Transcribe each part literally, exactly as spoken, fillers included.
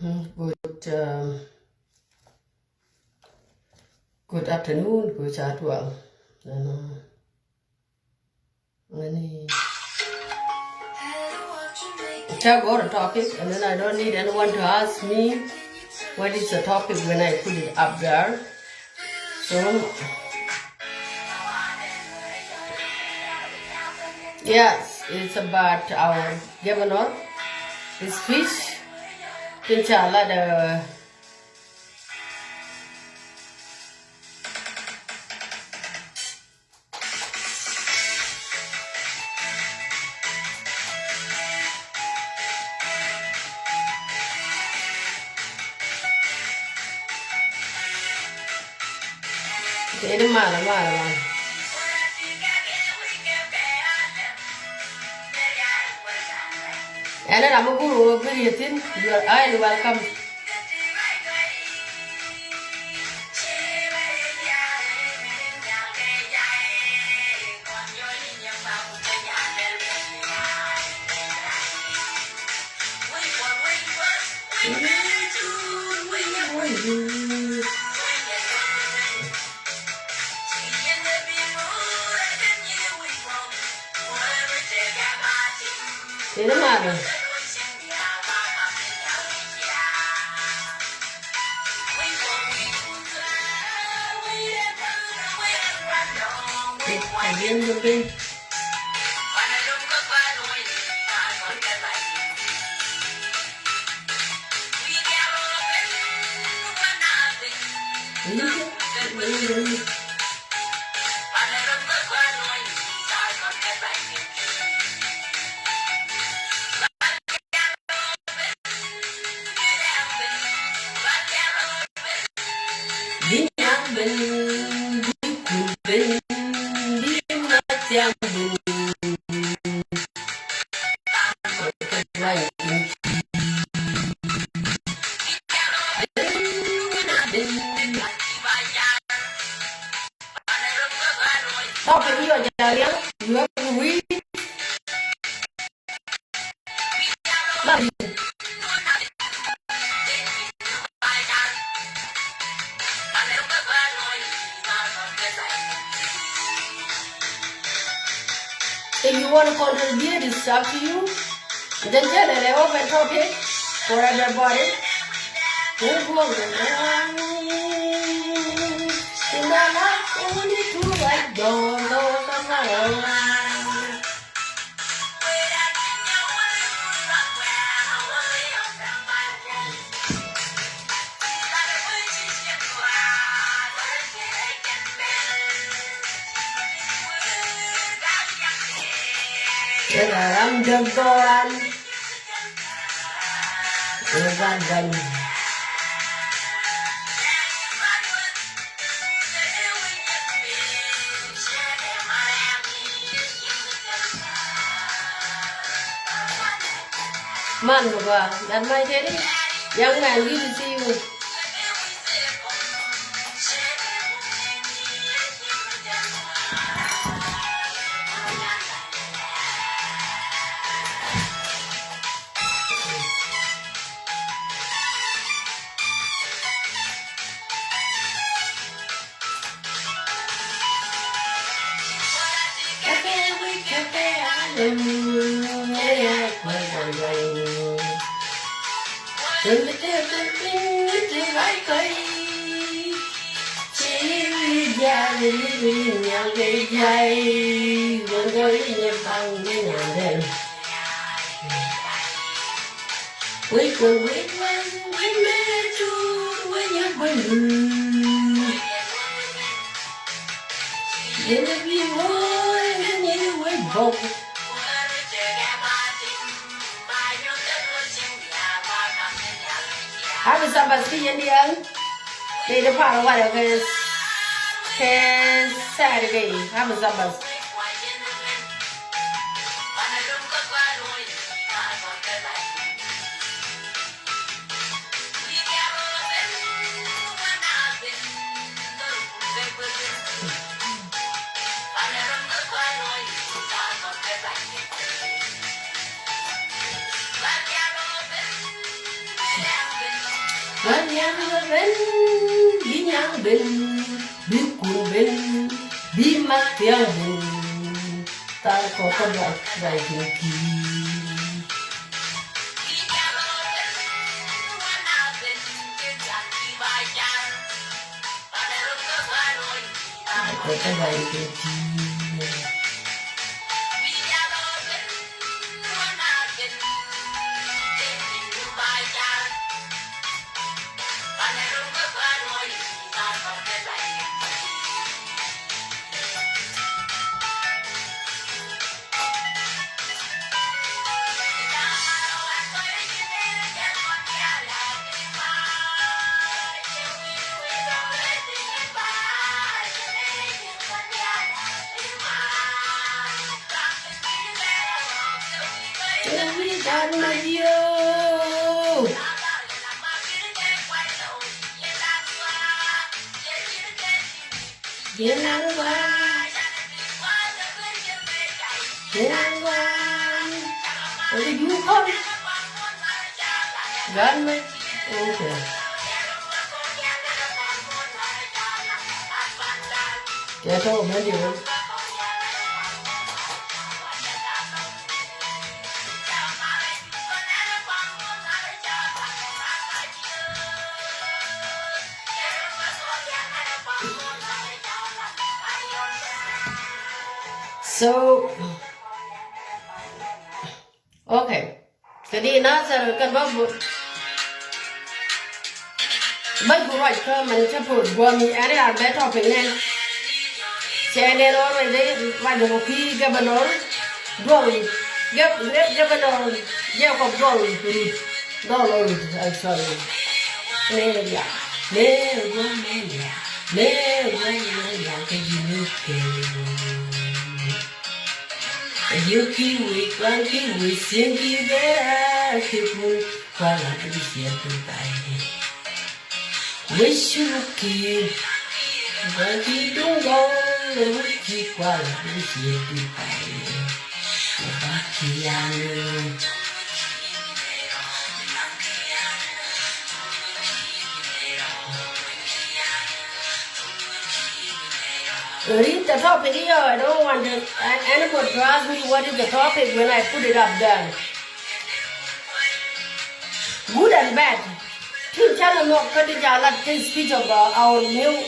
Mm, good, um, good afternoon, good chatwal. Ɛn, uh, many. Check out a topic, and then I don't need anyone to ask me what is the topic when I put it up there. So, yes, it's about our governor, his speech. Inshallah, the Tëë di malä, malä, malä. Ɛn ɛ ram mi gur ɣöö bi riet thi̱n, you are highly welcome. Tëë di malä. Topic yɔ jal ya, you have to read. If you want to contribute, it's up to you. Then tell it, an open topic for everybody. Ram döggoran. Ram döggoran. Man, that my daddy, young man, good to see you. Wait, wait, wait, wait, wait, wait, wait, wait, wait, wait, wait. Yɛn a bi wä yɛn a wä bok. Happy Sabbath ti yɛn diaal. Ti di par warɛ kɛ, kɛ Saturday. Happy Sabbath. Ba nyaŋ ben, bi nyaŋ ben, bi kun ben, bi mak thiaŋ ben. Thar kɔ kä duay, duay ben ki. Kɔ kä duay ben ki. So, okay. Kɛ di Nasir kɛn bä bu-, bä bu ruac kä mɛn cä pur guɔmi ɛn ria bɛ topic nɛ. Cɛ nɛ rɔ ruac dee ruac dee kɔ kui̱ governor duɔl. Gov-, gov-, governor Jacob duɔl rut. Duɔl rut, I'm sorry. Nɛ ria. Nɛ ria, nɛ ria. Nɛ ria, nɛ ria, kɛ ji̱ ni kɛ. Yio̱k ki wec, kua̱r ki wec, cieŋ ki bɛ̈ɛ̈r ki kun, kua̱r la bi ciɛɛr bi bay. Wec cuk ki, kua̱r ki duŋ gɔw, wec ki kua̱r la bi ciɛɛr bi bay. Wä ba ki yan. Read the topic here. I don't want the, uh, anybody to ask me what is the topic when I put it up there. Good and bad. Tin channel no kati jalat tin speech of, uh, our new,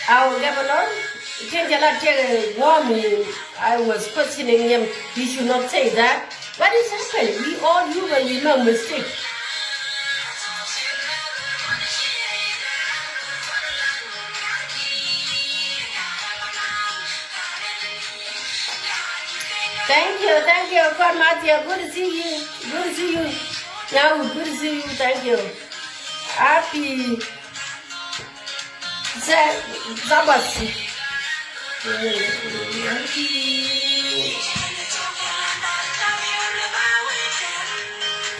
our governor. Tin jalat take a warning. I was questioning him. He should not say that. What is happened? We all human, we make mistake. Thank you, thank you, Kɔn Matthew. Good to see you. Good to see you. Now, good to see you. Thank you. Happy Sa-, Sabbath.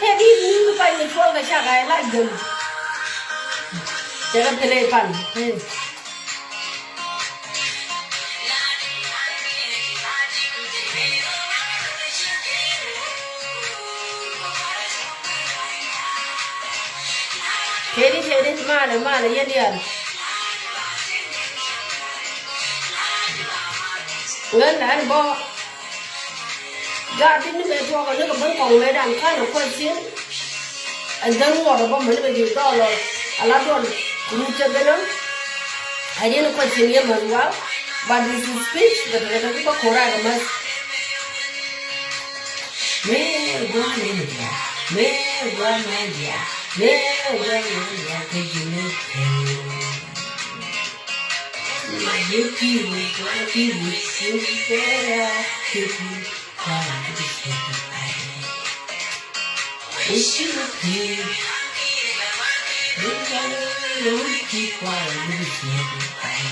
Tɛ di ni ku pay ni cuɔl kɛ cak, I like them. Cɛ kɛ play pan. Tëëdi, tëëdi, malɛ, malɛ, yɛn diaal. Ŋän na ɛn bɔ. Gaat ti ni mɛ tuɔɔk ni kɛ ben kɔŋ mɛ dan kan ɛ kuath cin. And then ŋuɔt ɛ bä mɛn bɛ ji̱ dɔɔl ɔ. Ala dɔɔl. Kɛ ruut cɛ ben ɔ. Ɛ diɛn ɛ kuath cin yɛ mɛn wal. But this is speech. Bɛ tekɛ tekɛ bä ko̱r ɛ kɛ mɛth. Mëë gua̱a̱n in diaal, mëë gua̱a̱n in diaal, mëë gua̱a̱n in diaal kä ji̱ ni kɛn. Ma yek ki̱i̱r wi̱i̱ gua̱a̱n ki̱i̱r wi̱i̱ ki̱i̱r wi̱i̱ kɛɛrɛ ki̱i̱r kui̱ kua̱a̱n in ti bi ciet ti pay. Wi̱i̱ ki̱i̱r wi̱i̱ ki̱i̱r. Wi̱i̱ gua̱a̱n in wi̱i̱ ki̱i̱r kua̱a̱n in ti bi ciet ti pay.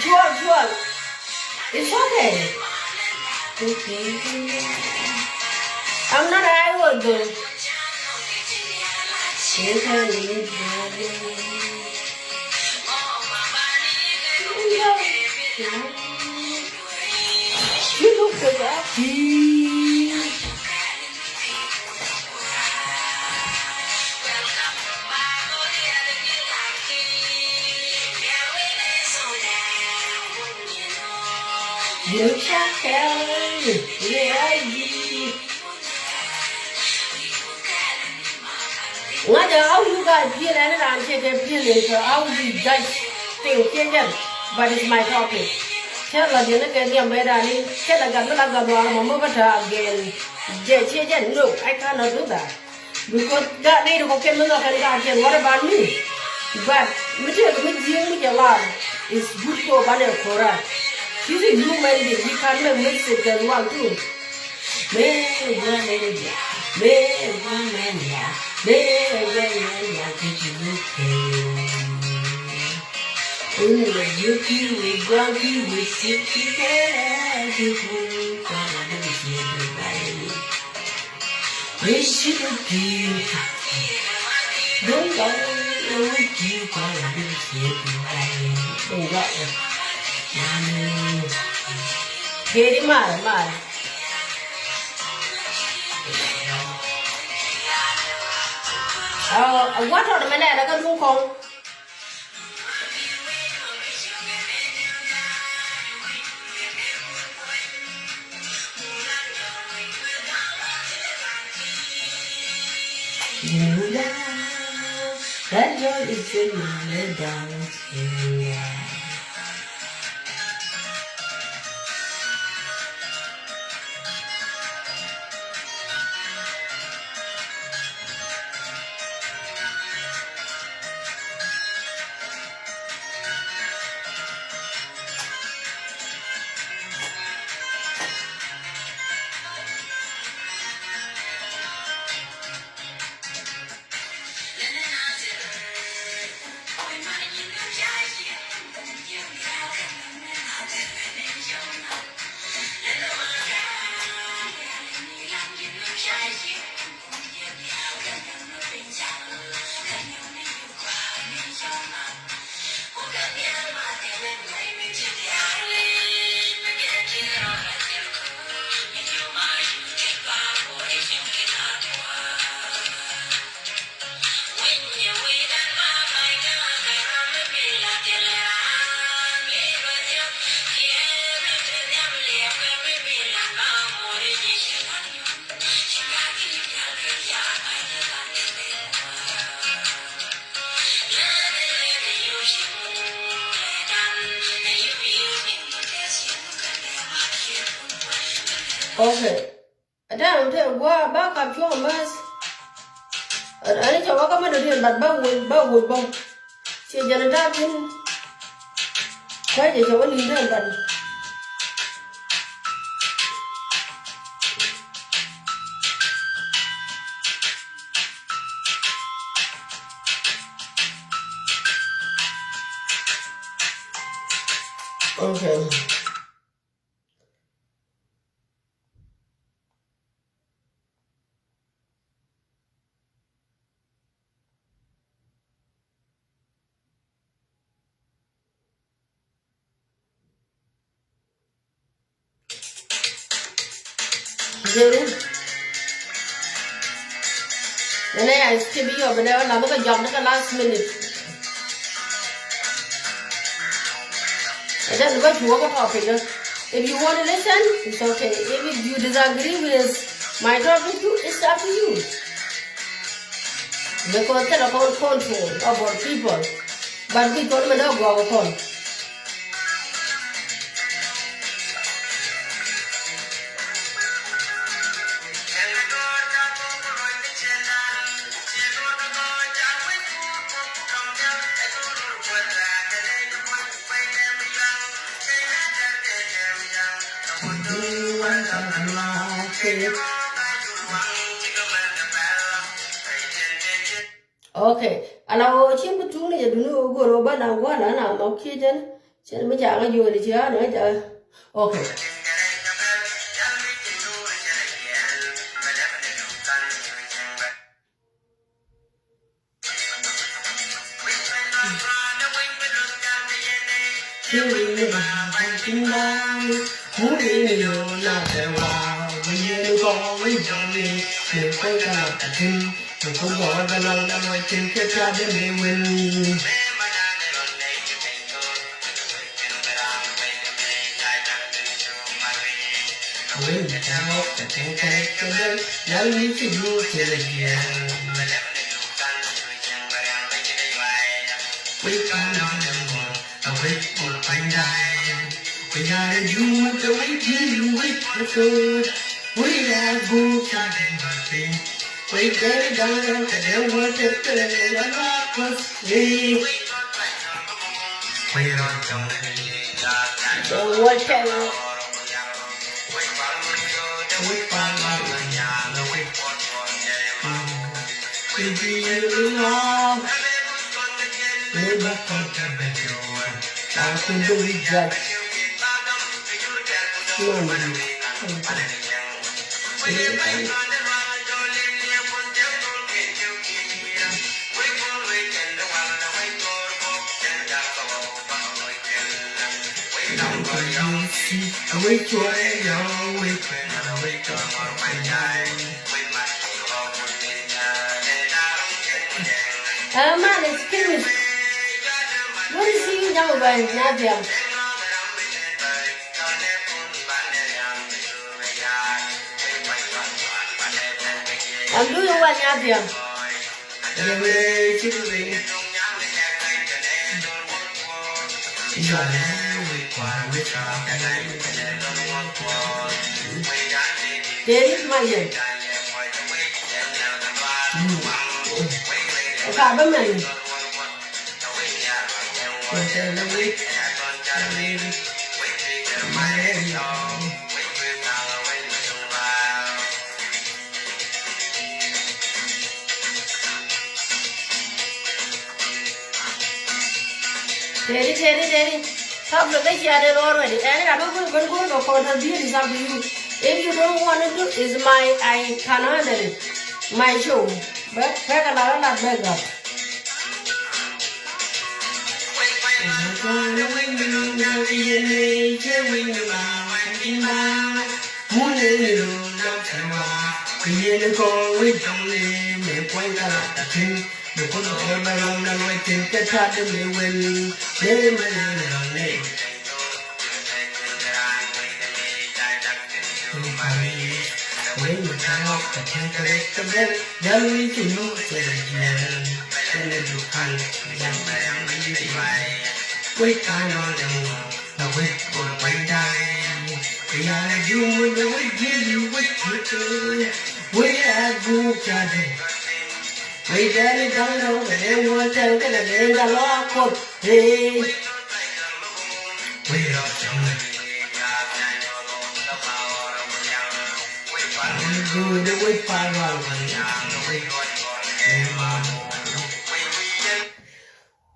Juɔl, juɔl. It's okay. I'm not Iowa though. You look good, Rocky. Ŋa̱cä how you guys feel ɛn raan ciɛ kɛ feel in kɛ how you judge thing ciɛ jɛn. But it's my topic. Cɛ la diɛn ni kɛ diɛn bɛ raan in cɛ la gat mi la gat duaar mɔ mɔ bä ta̱a̱ gɛn. Jɛ ciɛ jɛn, no, I cannot do that. Because gat nɛy ti kɔ̱kiɛn mi nhɔk kɛn gat jɛn, what about me? But mi tëëk mi ji̱ mi jɛ lar is good kɛ ɣöö banɛ ko̱ra. She's a human being, he can make mistake as well too. Mëë gua̱n nɛn diaal, mëë gua̱n nɛn diaal, mëë gua̱n nɛn diaal kä ji̱ mi pɛn. Wun lɛ jiök i̱ wi̱i̱ gua̱a̱th i̱ wi̱i̱ cik i̱ kɛɛl i̱ kuun kɔn a dee cië Dubai. Wi̱i̱ cik i̱ pi̱i̱. Duŋ gɔw i̱ wi̱i̱ cik kɔn a dee cië Dubai. Duŋ gɔw i̱. Mami. Keri mar, mar. Ɔ, a gua̱a̱th tɔt mɛ lɛɛr ɛ kä duŋ kɔŋ. Okay. Ɛ dee ram te gua̱a̱ ba kap cuɔ̱ŋ mäth. Ɛ ni cɛ wä kä mä dɔ̱diɛn bat ba woc ba woc bä. Ciɛ jɛn ɛ ta̱a̱ thi̱n. Kua̱c jɛ cɛ wä li̱i̱n te bat. Okay. Jeri. Nɛnɛ ya skip yɔ bɛ nɛ wä lam kä jɔk ni kä last minute. Ɛ jɛn bä cu wä kä topic. If you want to listen, it's okay. If you disagree with my topic too, it's up to you. Because thilɛ kɔn control over people. But bi kɔn mɛ dee gua̱a̱k kɔn. Okay. Ala ɣöö cin bi tuŋni jɛ duni ɣöö go̱r ɣöö ba na gua̱n na na nhɔk kiɛ jɛn. Cin bi ca kä juɔ̱ɔ̱ni ci ɣän ɣä ca. Okay. Uh, man, excuse me. What is he young about? Nothing. I'm doing what, Nyathia? Teri ma yɛn. Ka bä mɛn. Teri, teri, teri. Public kä cia dee rɔɔr wɛdi. Ɛn ram mi go̱o̱r, go̱o̱r, go̱o̱r kɛ contribute is up to you. If you don't want to do, is my, I can handle it. My show. Bɛ, bɛ kɛ lat, lat bɛ gap.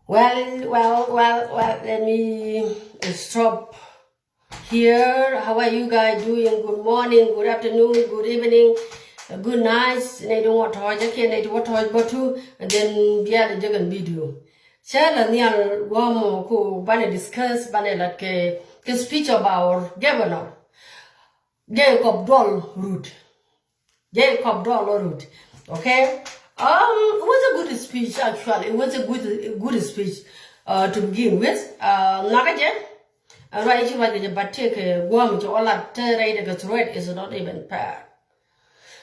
Well, well, well, well, let me stop here. How are you guys doing? Good morning, good afternoon, good evening, good night. Nɛy ti wä tɔ̱ɔ̱c, okay, nɛy ti wä tɔ̱ɔ̱c bä tu, and then bia lɛ jek ɛn video. Cä lɛ nhial guɔ̱mɔ ku banɛ discuss, banɛ lat kɛ, kɛ speech of our governor, Jacob Dual Rut. Jacob Dual Rut. Okay? Um, it was a good speech, actually. It was a good, good speech, uh, to begin with. Uh, nhɔakä jɛ. Ɛn ruac i̱ ci ruac kɛ jɛ, but tëëkɛ gua̱a̱m cɛ wä lat te rɛy dɛ kɛ threat is not even fair.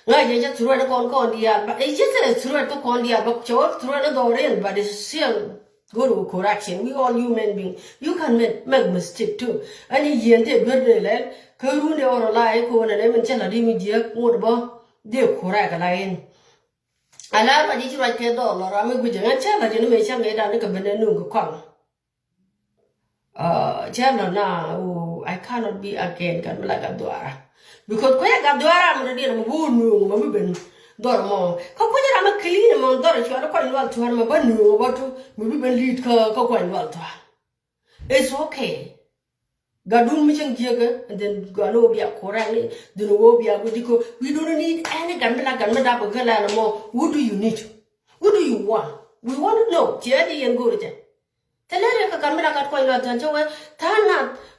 Ŋa̱c jɛ cä threat kɔn kɔn diaal, but it's just a threat kä kɔn diaal, but cɛ wä threat ni dhɔriɛn, but it's still go to correction. We all human being. You can make, make mistake too. Ɛn i̱ yieen tëë duer dee lɛl kä run dee ɣɔr la i̱ ko̱n ɛn ɛmɛn cä la di mi jiääk ŋot bä dee correct la in. A la ruac i̱ ci ruac kɛ dhɔl lɔ ram mi gui̱c ɛŋɛ cä la di ni mëë cä ŋɛ dan ni kɛ ben ɛ nuŋ kɛ kɔaŋ. Cä lɔ na, oh, I cannot be again kan mi la gat dhuara. Because kuɛ gat dhuara mi rɔ diɛn mi wuu nuŋ ma mi ben dhɔr mɔ. Kä kuɛ ram mi clean mɔ dhɔr cual kuany lual thuar ma ba nuŋ ba tu mi bi ben lead kä, kä kuany lual thuar. It's okay. Gatdun mi cieŋ jiäkä, and then gat ni wä bia correct ni, then wä bia guic di ko. We don't need any gat mi la gat mi dap kɛ lɛl mɔ. What do you need? What do you want? We want to know. Ciɛ di yɛn go̱o̱ri cɛ. Thilɛ riɛk kɛ gat mi la gat kuany lɔ than cɛ wee than na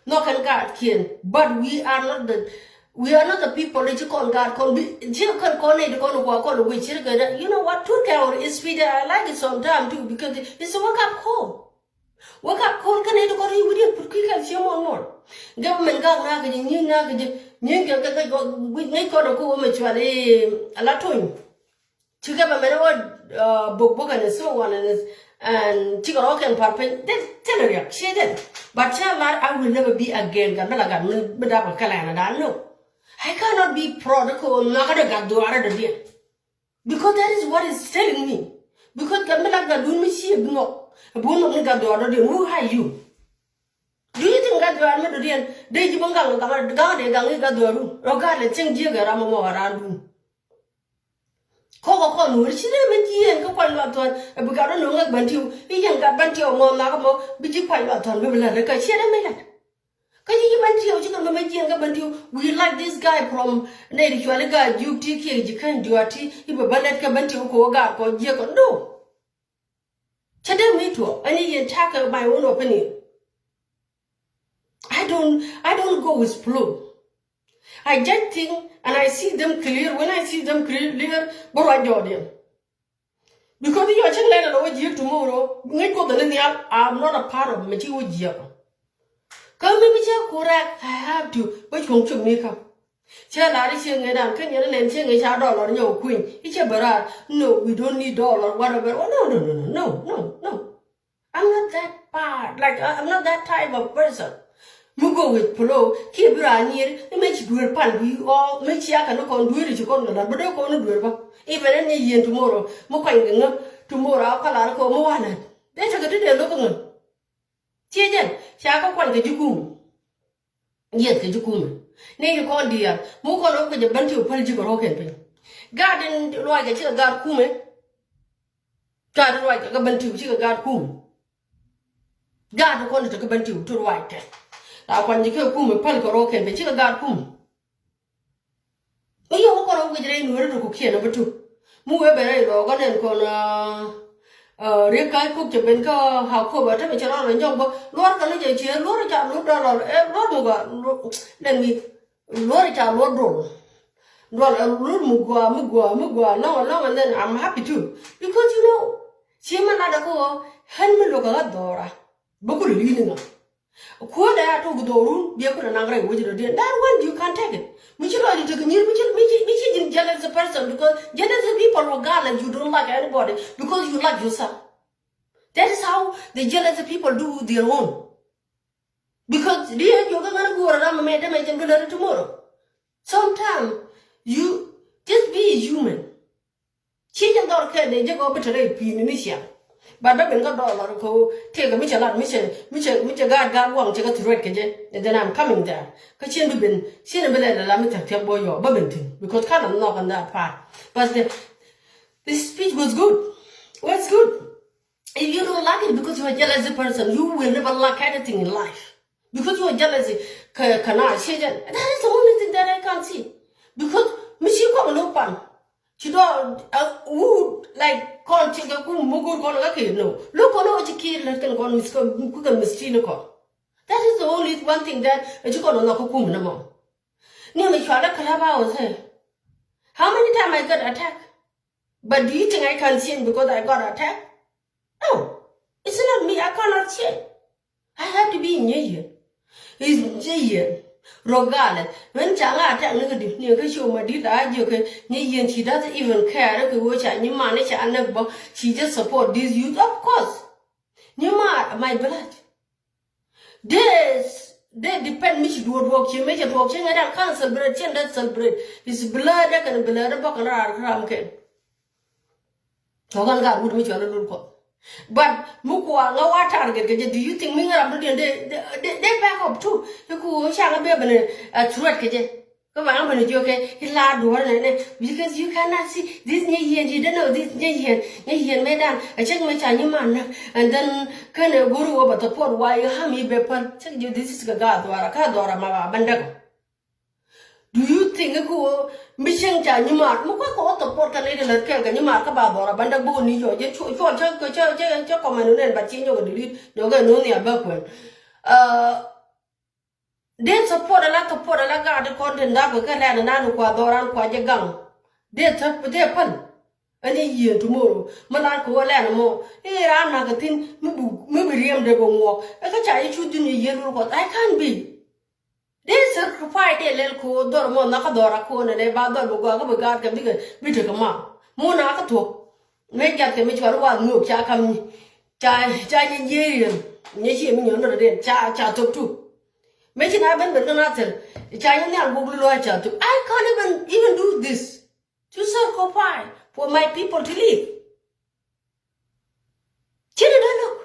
nhɔk kɛn gatkiɛn. But we are not the, we are not the people that ci kɔn gat kɔn bi ci kɔn kɔn nɛy di kɔn kua kɔn wee ci ri kɛ dɛ. You know what? Turkey or Sweden, I like it sometime too because it's a wake up call. Wake up call kä nɛy ti kɔn ri wi̱diɛn put kui̱ kɛn cie muɔl muɔl. Government gak na kɛ ji̱ nyi̱n na kɛ ji̱ nyi̱n kɛ kɛ kɛ wi̱c ŋäc kɔn kɛ wä mɛ cual i̱ ala tuny. Cikɛ bɛ mɛn wä bok bok ɛn so wan ɛn ɛn cikɛ rɔ kɛn par piny. Thil riɛk cie jɛn. But cɛ lar I will never be again gat mi la gat mi dap kɛ kɛ la ɛn a dan no. I cannot be proud kɛ wä nhɔakä dee gat dhuaarä dɔ̱diɛn. Because that is what is telling me. Because gat mi la gatdun mi ci bi nhɔk. Bi wä nhɔk ni gat dhuaar dɔ̱diɛn. Who are you? Do you think gat dhuaar mi dɔ̱diɛn dee ji̱ bi gaŋ gaŋ gaŋ dee gaŋ i̱ gat dhuaarun? Rɔ gat lɛ cieŋ jiäk ɛ ram mɔ ɛ randun. Kɔk ɛ kɔn wur ci dee mi jiɛɛn kä kuany luath thuɔ̱n ɛ bi gat rɔ no̱o̱ŋ ɛ Bentiu. I̱ yɛn gat Bentiu mɔ nhak mɔ bi ji̱ kuany luath thuɔ̱n bi bi lät ɛ kä ciɛ dee mi lät. Kä ji̱ ji̱ Bentiu cikɛ mɛ jiɛn kä Bentiu. We like this guy from nɛy ti cuali gaa Juk ti kiɛ ji̱ käny diɔ̱ɔ̱t ti i̱ bɛ bä lɛt kä Bentiu kɛ wä gaat kɔ jiɛk kɔ no. Cɛ dee mi tuɔ ɛn i̱ yɛn ta̱a̱ kɛ my own opinion. I don't, I don't go with flow. I judge thing and I see them clear. When I see them clear, bä ruac jɔɔdiɛn. Because yɔ cin lɛn alɔ wä jiäk tomorrow ŋäc Kuoth ni nhial. I'm not a part of mi ci wä jiäk. Kä mi mi cɛ correct I have to bä cuɔ̱ŋ cuɔ̱ŋ mi kä. Cɛ lar i̱ cieŋ ŋäc dan kä nyɛn nɛn cieŋ ŋäc ca dollar nyɛ wä kui̱ny i̱ cɛ bä raar. No, we don't need dollar whatever. Oh, no, no, no, no, no, no, no. I'm not that part. Like, I- I'm not that type of person. Mi go with flow kiɛ bi raa nyier i̱ mɛ ci dueer pal wi̱i̱ ɔ mɛ ci akɛ ni kɔn dueer i̱ ci kɔn kɛ lar bä dee kɔn ni dueer bä. Even ɛn ni yien tomorrow mi kuany kɛ ŋä tomorrow a kɔlar kɛ mi wanɛ dee tekɛ ti dee lo̱k kɛ ŋä. Ciɛ jɛn ca kɛ kuany kɛ ji̱ kum. Yieth kɛ ji̱ kumɛ ni ti kɔn diaal mi kɔn ɔ kɛ jɛ Bentiu päl ji̱ kɛ rɔ̱ kɛn piny. Gaat in luac kɛ cikɛ gaat kumɛ. Gaat in luac kɛ kɛ Bentiu cikɛ gaat kumɛ. Gaat in kɔn ti kɛ Bentiu ti luac kɛ la kuany ji̱ kɛ kumɛ päl kɛ rɔ̱ kɛn piny cikɛ gaat kumɛ. Mi yɔk kɔn ɔ wi̱c rɛy nuɔ̱ɔ̱ri ti kukiɛn ɔ bi tuk. Mi wee ben rɛy lɔɔk ɔ nɛn kɔn riek ka̱a̱c kok cɛ ben kä Hakoba te mi cɛ rɔɔd rɛ nyɔk bä luɔr kɛ ni jɛ ciɛ luɔr ca luɔr dɔlɔr ɛ luɔr mi gɔaa nɛn mi luɔr ca luɔr dol. Dol ɛ luɔr mi gɔaa mi gɔaa mi gɔaa lɔŋ lɔŋ and then I'm happy too. Because you know ciɛ mi lat ɛ kä ɣöö ɣän mi lo̱k ɛ ɣä dhɔra. Bä kulɛ li̱i̱ni ŋa. Kuäär dee a tok dhorun biɛ kulɛ naŋ rɛy wec dɔ̱diɛn. That one you can take it. Mi ci lɔcdɛ tek nyir mi ci mi ci mi ci ji̱n jealous person because jealous people regardless you don't like anybody because you like yourself. That is how the jealous people do their own. Because di a jiɔkä ŋän guɔr ram mɛ dee mɛ jɛn bi lät tomorrow. Sometimes you just be a human. Ci jɛ dhɔr kɛ dee jɛ kɔ bi te rɛy pi̱i̱ni ni ciaŋ. But bä ben kä dhɔr lɔr kɛ ɣöö tëëkɛ mi cɛ lat mi cɛ mi cɛ mi cɛ gaat gaat guaŋ cɛ kɛ threat kɛ jɛ. And then I'm coming there. Kä cien bi ben cien bi lɛ lɛ la mi thia̱k thia̱k bɔ yɔ bä ben thi̱n because kind of knock on that part. But the the speech was good. Was good. If you don't like it because you are a jealousy person, you will never like anything in life. Because you are jealousy, kɛ kɛ na shit, and that is the only thing that I can see. Because mi ci kɔn lo̱k pan ci dɔ uh, who like kɔn ci kɛ kum mugur kɔn kɛ kɛ no lo̱k kɔn ɔ ci kir lät kɛn kɔn mis kɔn ku kɛ mis ci ni kɔn. That is the only one thing that ci kɔn lɔ kɛ kum ni mɔ. Ni mi cua lɛ Clubhouse. How many time I got attack? But do you think I can change because I got attack? No, it's not me. I cannot change. I have to be in here. Is here. Regardless, when changa attack ni kadi ni ka show ma di la je ke ni yen she doesn't even care ke wo cha ni ma ni cha na ba she just support this youth of course. Ni ma my blood. This they depend mi ci duɔt duɔk ci mi ci duɔk ci ŋa dan kan celebrate ci that celebrate is blood kan blood ba kan rar kram ken. Tɔ̱ kɛn gaat wut mi cual lul kɔ. But mi kua ŋä wa target kɛ jɛ, do you think mi ŋä ram dɔ̱diɛn dee dee dee back up too? Iku ca ŋä bia ben a threat kɛ jɛ. Kä ba ŋa bä ni jiök kɛ i la duɔr nɛ nɛ, because you cannot see this nyɛ yɛn, you don't know this nyɛ yɛn, nyɛ yɛn mɛ dan a cäŋ mɛ ca nyiman näk. And then kɛnɛ go̱ri wä ba thopɔt wa i ɣä mi bɛ päl cäŋ jiök this is kɛ gaat dhɔra kä dhɔra ma ba bändäk. Do you think kä wä mi cäŋ ca nyiman mi kua̱ kɛ wä thopɔt kɛ nɛy ti lät kɛɛl kɛ nyiman kä ba dhɔra bändäk bä wä ni yɔ jɛ cuɔ cuɔ cä cä cä cä kɔmɛn nɛn ba ci nyɔk a dilit nyɔk kɛ no̱o̱ŋ ni a bä kuɛn. Dee support ala support ala gaat ti kɔn tin dap kɛ lɛn nan kua dhɔran kua jɛ gaŋ. Dee thäp dee pän. Ani yieen tomorrow mi lar kɛ wä lɛn mɔ i̱ ran nak kɛ thin mi bi mi bi riɛm dee bɛ ŋuɔk ɛ kä ca yi cu dhin yi yieen wur kɔth I can't be. Dee sacrifice dee lɛl kɛ wä dhɔr mɔ nak kä dhɔr a kɔn ɛnɛ ba dhɔr bɛ gɔaa kä bi gaat kɛ bikɛ bi tekɛ ma. Mu nak kä thuɔk. Mëë jath kɛ mi cual wath ŋöök ca kam nyi ca ca nyi jiee riɛm. Nyɛ ci mi nyɔn dɔdɛ den ca ca thok tu. Mëë ci na ben ben kä na thil ca nyi nhial guk lulu a ca thok. I can't even even do this to sacrifice for my people to live. Ci ni dee lok.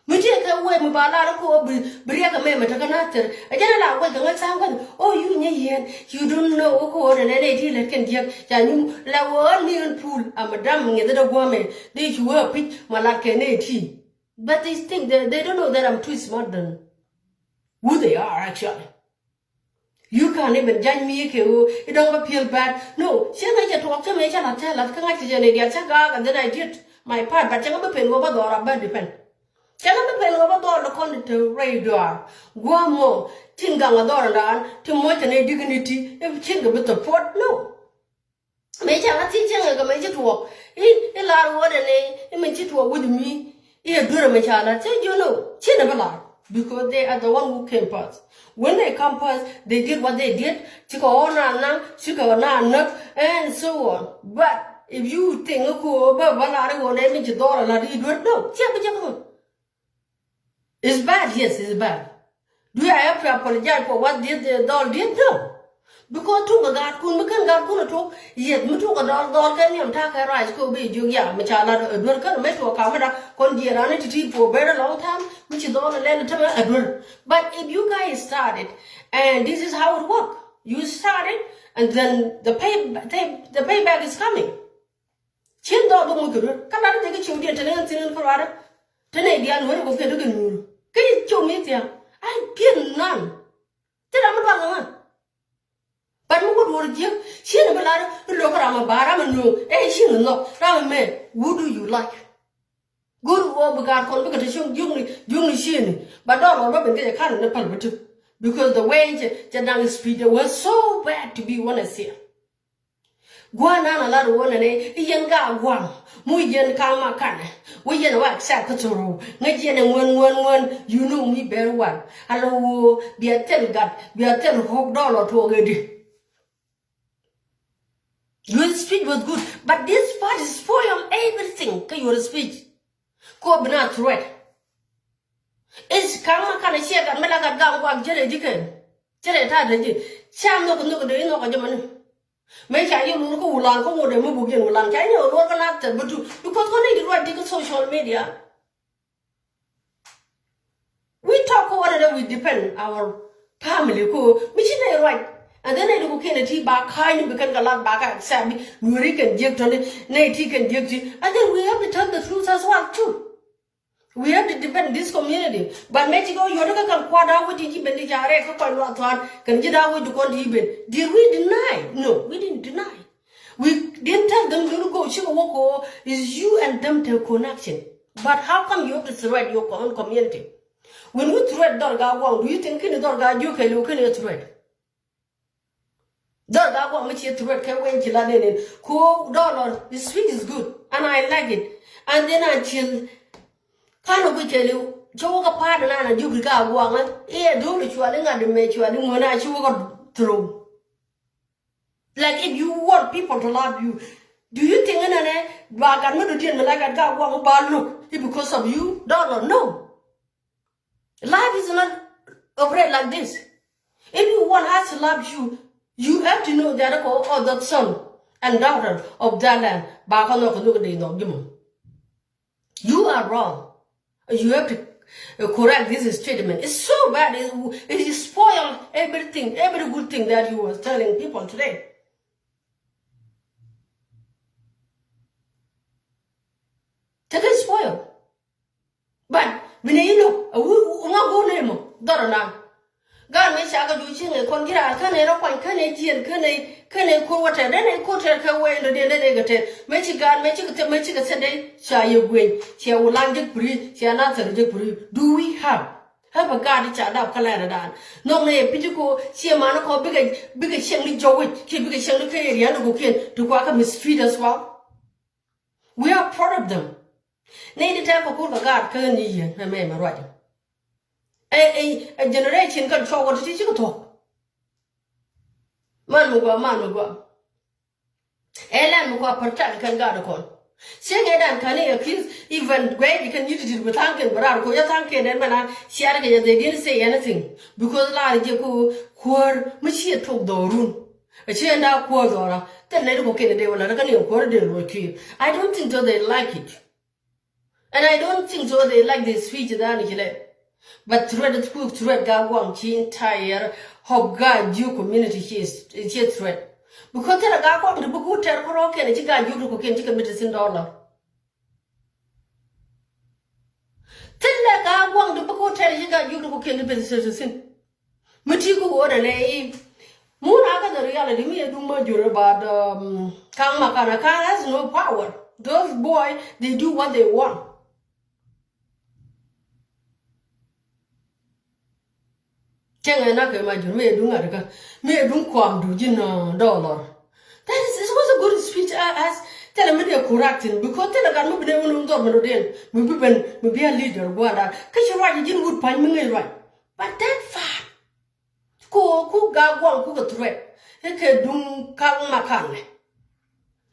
Mi ti kɛ wee mi ba lar ko bi bi riɛk mɛ mɛ tekɛ na thir. A jɛn a la wee kɛ ŋäc tha̱a̱ŋ kɔn. Oh, you nyɛ yɛn. You don't know ko wä nɛ nɛ ti lɛ kɛn jiɛk. Ca nyu la wä ni en pool. A madam ŋiɛth dɛ guamɛ. Dee cu wee pic ma lat kɛ nɛ ti. But these things they, they don't know that I'm too smart than who they are actually. You can't even judge me kɛ ɣöö i̱ dɔ̱ŋ bä feel bad. No, cä ŋäc cɛ tuɔɔk cä mëë cä la̱th cä la̱th kä ŋa̱c kɛ jɛ nɛy diaal cä gaak and then I did my part, but cä ŋä bä pen ɣöö bä dhɔra bä depend. Cä ŋä bä pen ɣöö bä dhɔr lɛ kɔn te rɛy dɔaar. Gua̱a̱th mɔ tin gaŋ a dhɔr ɛndan ti muɔc kɛ nɛy dignity i̱ cin kɛ bi support. No. Mëë ca ŋä thiec cäŋ ɛ kɛ mëë ci tuɔɔk i̱ i̱ lar ɣöö dɛ nɛy i̱ mëë ci tuɔɔk wi̱c mi. I̱ ɛ duer ɛmɛ ca la̱t cä jiön ɔ ci nɛ bä la̱t because they are the one who came first. When they come first, they did what they did. Cikɛ ɣɔr na naŋ, cikɛ ɣɔr na näk, and so on. But if you think i̱ ku ɣöö bä bä la̱t i̱ ɣöö nɛ min ci dhɔr ɛ la̱t i̱ duer, no, ciɛ bi jɛ kä ɣöö. It's bad, yes, it's bad. Do I have to apologize for what did the doll did? No. Because tuk a gaat kun mi kän gaat kun a tuk yet mi tuk a doll doll kɛ niam tak kɛ rice ko bi juk ya mi ca la a duer kän mi tuk a kamada kon jiɛ rani ti ti for very long time mi ci doll a lɛn a tɛmɛ a duer. But if you guys started and this is how it work, you started and then the pay the, the payback is coming. Cien dhɔk bä muc kɛ duer kä lat ni jɛ kä ciw diɛn te ni ɣän thin ɣän kä ruaadä. Te nɛy diaal nuɔ̱ɔ̱ri kɛ kɛ duk in nyuur kä ci ciw mi thia̱a̱ŋ. Ai piɛn nan. Te ram mi dual kɛ ŋa̱. Bat mi wä duɔ̱ɔ̱r jiäk cien bi lat i̱ lo̱k kä ram mi ba̱a̱ ram mi nööŋ ɛ cien nhɔk ram mi mɛ. What do you like? Go̱r ɣöö bi gaat kɔn bikɛ te cieŋ jiökni jiökni ciëëni. Ba dɔɔr lɔr bä ben kecɛ ka̱n ni päl bä tuk. Because the way cɛ cɛ da̱ŋ speech, they were so bad to be honest here. Gua̱a̱r nan a lat wä nɛnɛ i̱ yɛn ka gua̱a̱r mu yɛn ka ma kanɛ wä yɛn wä accept kä thorough ŋäc yɛn ɛ ŋuän ŋuän ŋuän. You know me very well. Ala wä bia thil gat bia thil hook dɔɔl ɔ tuɔɔk ɛ di. Your speech was good, but this part is spoil everything kä your speech. Ko bi na threat. Is kaŋ ma kan a ciɛ gat mi la gat gam guak jɛrɛ ji̱ kɛn. Jɛrɛ ta dee ji̱ cia nhok nhok dee inhok a jɛ mani. Mɛ ca yɛ lor kä wulan kä ŋot dee mi buk yɛn wulan ca yɛ lor kä na thɛr bi tu because kɔn ni di ruac di kä social media. We talk ko wan dee we depend our family ko mi ci nɛ ruac. And then nɛ di ku kɛn ti ba ka̱a̱c ni bi kɛn ka lat ba ka accept bi nuɔri kɛn jiɛk tɔni nɛ ti kɛn jiɛk ti. And then we have to tell the truth as well too. We have to defend this community. But mɛ ci kɛ wä yɔt kä kɛn kua̱r da̱a̱ wec ti ci ben ti ca rɛɛk kä kɔc luath thua̱a̱n kɛn ji̱ da̱a̱ wec ti kɔn ti ci ben. Did we deny? No, we didn't deny. We didn't tell them don't go ci kɛ wä kɔ is you and them to connection. But how come you have to threat your own community? When we threat dhɔr gaa guaŋ, do you think kini dhɔr gaa jiök kɛ liw kini threat? Dhɔr gaa guaŋ mi ci threat kɛ wen ci la nenen ko dɔlɔ. The speech is good and I like it. And then until kan ɔ guic kɛ liw cä wä kä pa̱a̱t nan a jiök gaa guaŋ iɛ dhol cuali ŋa̱t mɛ cuali ŋuän a ci wä kä throw. Like if you want people to love you, do you think in an ba gat mi do dien mi like gat gat guaŋ ba look it because of you? Dɔlɔ no. Life is not operate like this. If you want us to love you, you have to know that all the son and daughter of that land ba kɔn nɔ kɛ look de nɔ jimɔ. You are wrong. You have to uh, correct this statement. It's so bad. It, it spoil everything, every good thing that you were telling people today. Take it spoil. But bini ilo a wu ŋa gu ne mo dɔrɔ na. Gan me ca ka ju ci ŋe kɔn kira kane ra kwan kane jiɛn kane kane ko wata dane ko ter ka we ndo de dane ga ter. Me ci gan me ci ka te me ci ka sende ca ye gwen. Ca wulan jik pri ca na ter jik pri. Do we have have a God ca dap ka lɛra dan? Nɔŋ ne ye piji ko ci man ko bika bika cieŋ ni jowit ki bika cieŋ ni ka ye rian ko kien to kwa ka mistreat as well. We are proud of them. Ni di tɛk kɛ kur kɛ gaat kä ni yien mɛ mɛ mɛ ruac. Ɛ ɛ ɛ generation kɛ cɔk wä ti ci kɛ thok. Man mi gua man mi gua. Ɛ lɛn mi gua protect kɛn gaat kɔn. Cieŋ ɛ dan kani ɛ kis even guɛ di kɛn yit di bi thank kɛn bi rar ko ya thank kɛn den mɛna ciar kɛ ya they didn't say anything because lar jɛ ko kuɔr mi ci tok dɔrun. A ci ɛn daa kuɔth ɔra thil nɛy ti kɔkiɛn dee wala rɛ kä ni kuɔth dee luɔc kiir. I don't think so they like it. And I don't think so they like the speech that ni ci lɛ. But threat is quick threat ga guaŋ ci entire hop ga jiu community ci ci threat. Because thil ga guaŋ ti bi ku tɛr kɔrɔ kɛn ci ga jiu ti kɔkiɛn ci kɛ mi ti sin dollar. Thilɛ ka guaŋ ti bi ko tɛr yi ka juk ti ko kiɛn ti ben sese sin. Mi ti ko wä dɛ lɛ i. Mun a ka the reality mi a duŋ ma jur about um, Kaŋ Makan. Kaŋ has no power. Those boy they do what they want. Cäŋɛ na kɛ ma jur mi ɛ duŋ ŋa̱t kä mi ɛ duŋ kɔam du ji̱n dollar. That is, it was a good speech as thilɛ mi dee correcting because thilɛ gat mi bi dee wun dhɔr mi dee mi bi ben mi bi a leader guanda kä ci ruac ji̱n wut pa̱ny mi ŋäc ruac. But that far ko ku ga guaŋ ku kɛ threat i̱ kɛ duŋ Kaŋ Makan.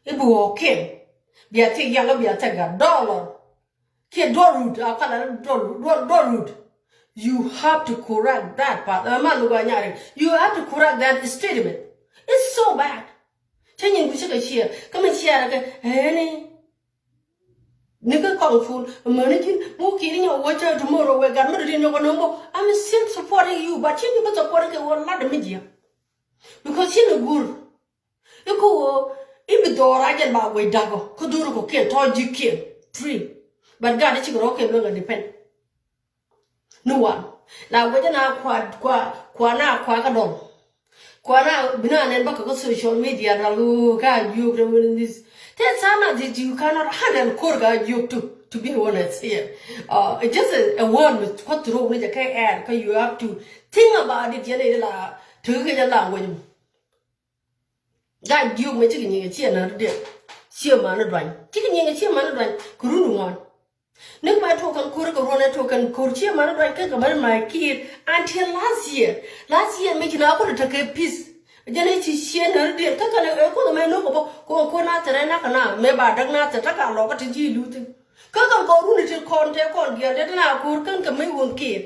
I̱ bi wä kiɛn bia thiek yaŋ i̱ bia thiek gat dollar. Kiɛ duɔl rut a kala duɔl duɔl duɔl rut. You have to correct that part. Ɛ man gua nyari. You have to correct that statement. It's so bad. Cɛ nyin ku cɛ kɛ ciɛ kä mi ciɛ rɛ kɛ ɛni. Ni kä kɔŋ cul mani ji̱n mu kiri nyɛ wä cɛ tomorrow wɛ gat mi dɔ̱diɛn nyɔkɔ no̱ŋ bä. I'm still supporting you but cɛ ni bä supporting kɛ wä lat mi jiɛ. Because cɛ ni gur. I̱ kä ɣöö i̱ bi dhɔɔr a jɛn ba guɛc da̱k ɔ kä dhori kɔ̱kiɛn tɔ̱ ji̱kiɛn. Three. But gaat i̱ cik rɔ̱kiɛn luäŋ a depend. Ni wan la guɛc na kua kua kua na kua kä dɔl. Kua na bi na nɛn bä kä kä social media dal ɣöö ka jiök rɛ wun this. Tɛ sana this you cannot handle kor ka jiök to to be honest here. Uh, it's just a, a word with kua throw ni jɛ kɛ air kä you have to think about it yɛn ila. Tëë kɛ jɛ language. Gat jiök mɛ cikɛ nyiŋ ɛ ciɛ na̱r diɛn. Ciɛ mani duany cikɛ nyiŋ ɛ ciɛ mani duany kɛ run ŋuan. Ni mɛ tuɔk kɛn ko̱r kɛ ruɔn ɛ tuɔk kɛn ko̱r ciɛ mani duany kɛ kɛ bäri ma kiir. Until last year, last year mɛ ci na kɔn tekɛ peace. Jɛn ɛ ci ciɛ na̱r diɛn kä kɛn ɛ koth mɛ no̱k kɛ bä kɔn ko̱r na thɛrɛ na kɛ na mɛ ba däk na thɛr tä ka lɔk kä ti ji̱ luthi. Kä kɛn kɔn run ti kɔn tɛ kɔn diɛn tɛ ti na ko̱r kɛn kɛ mɛ wun kiir.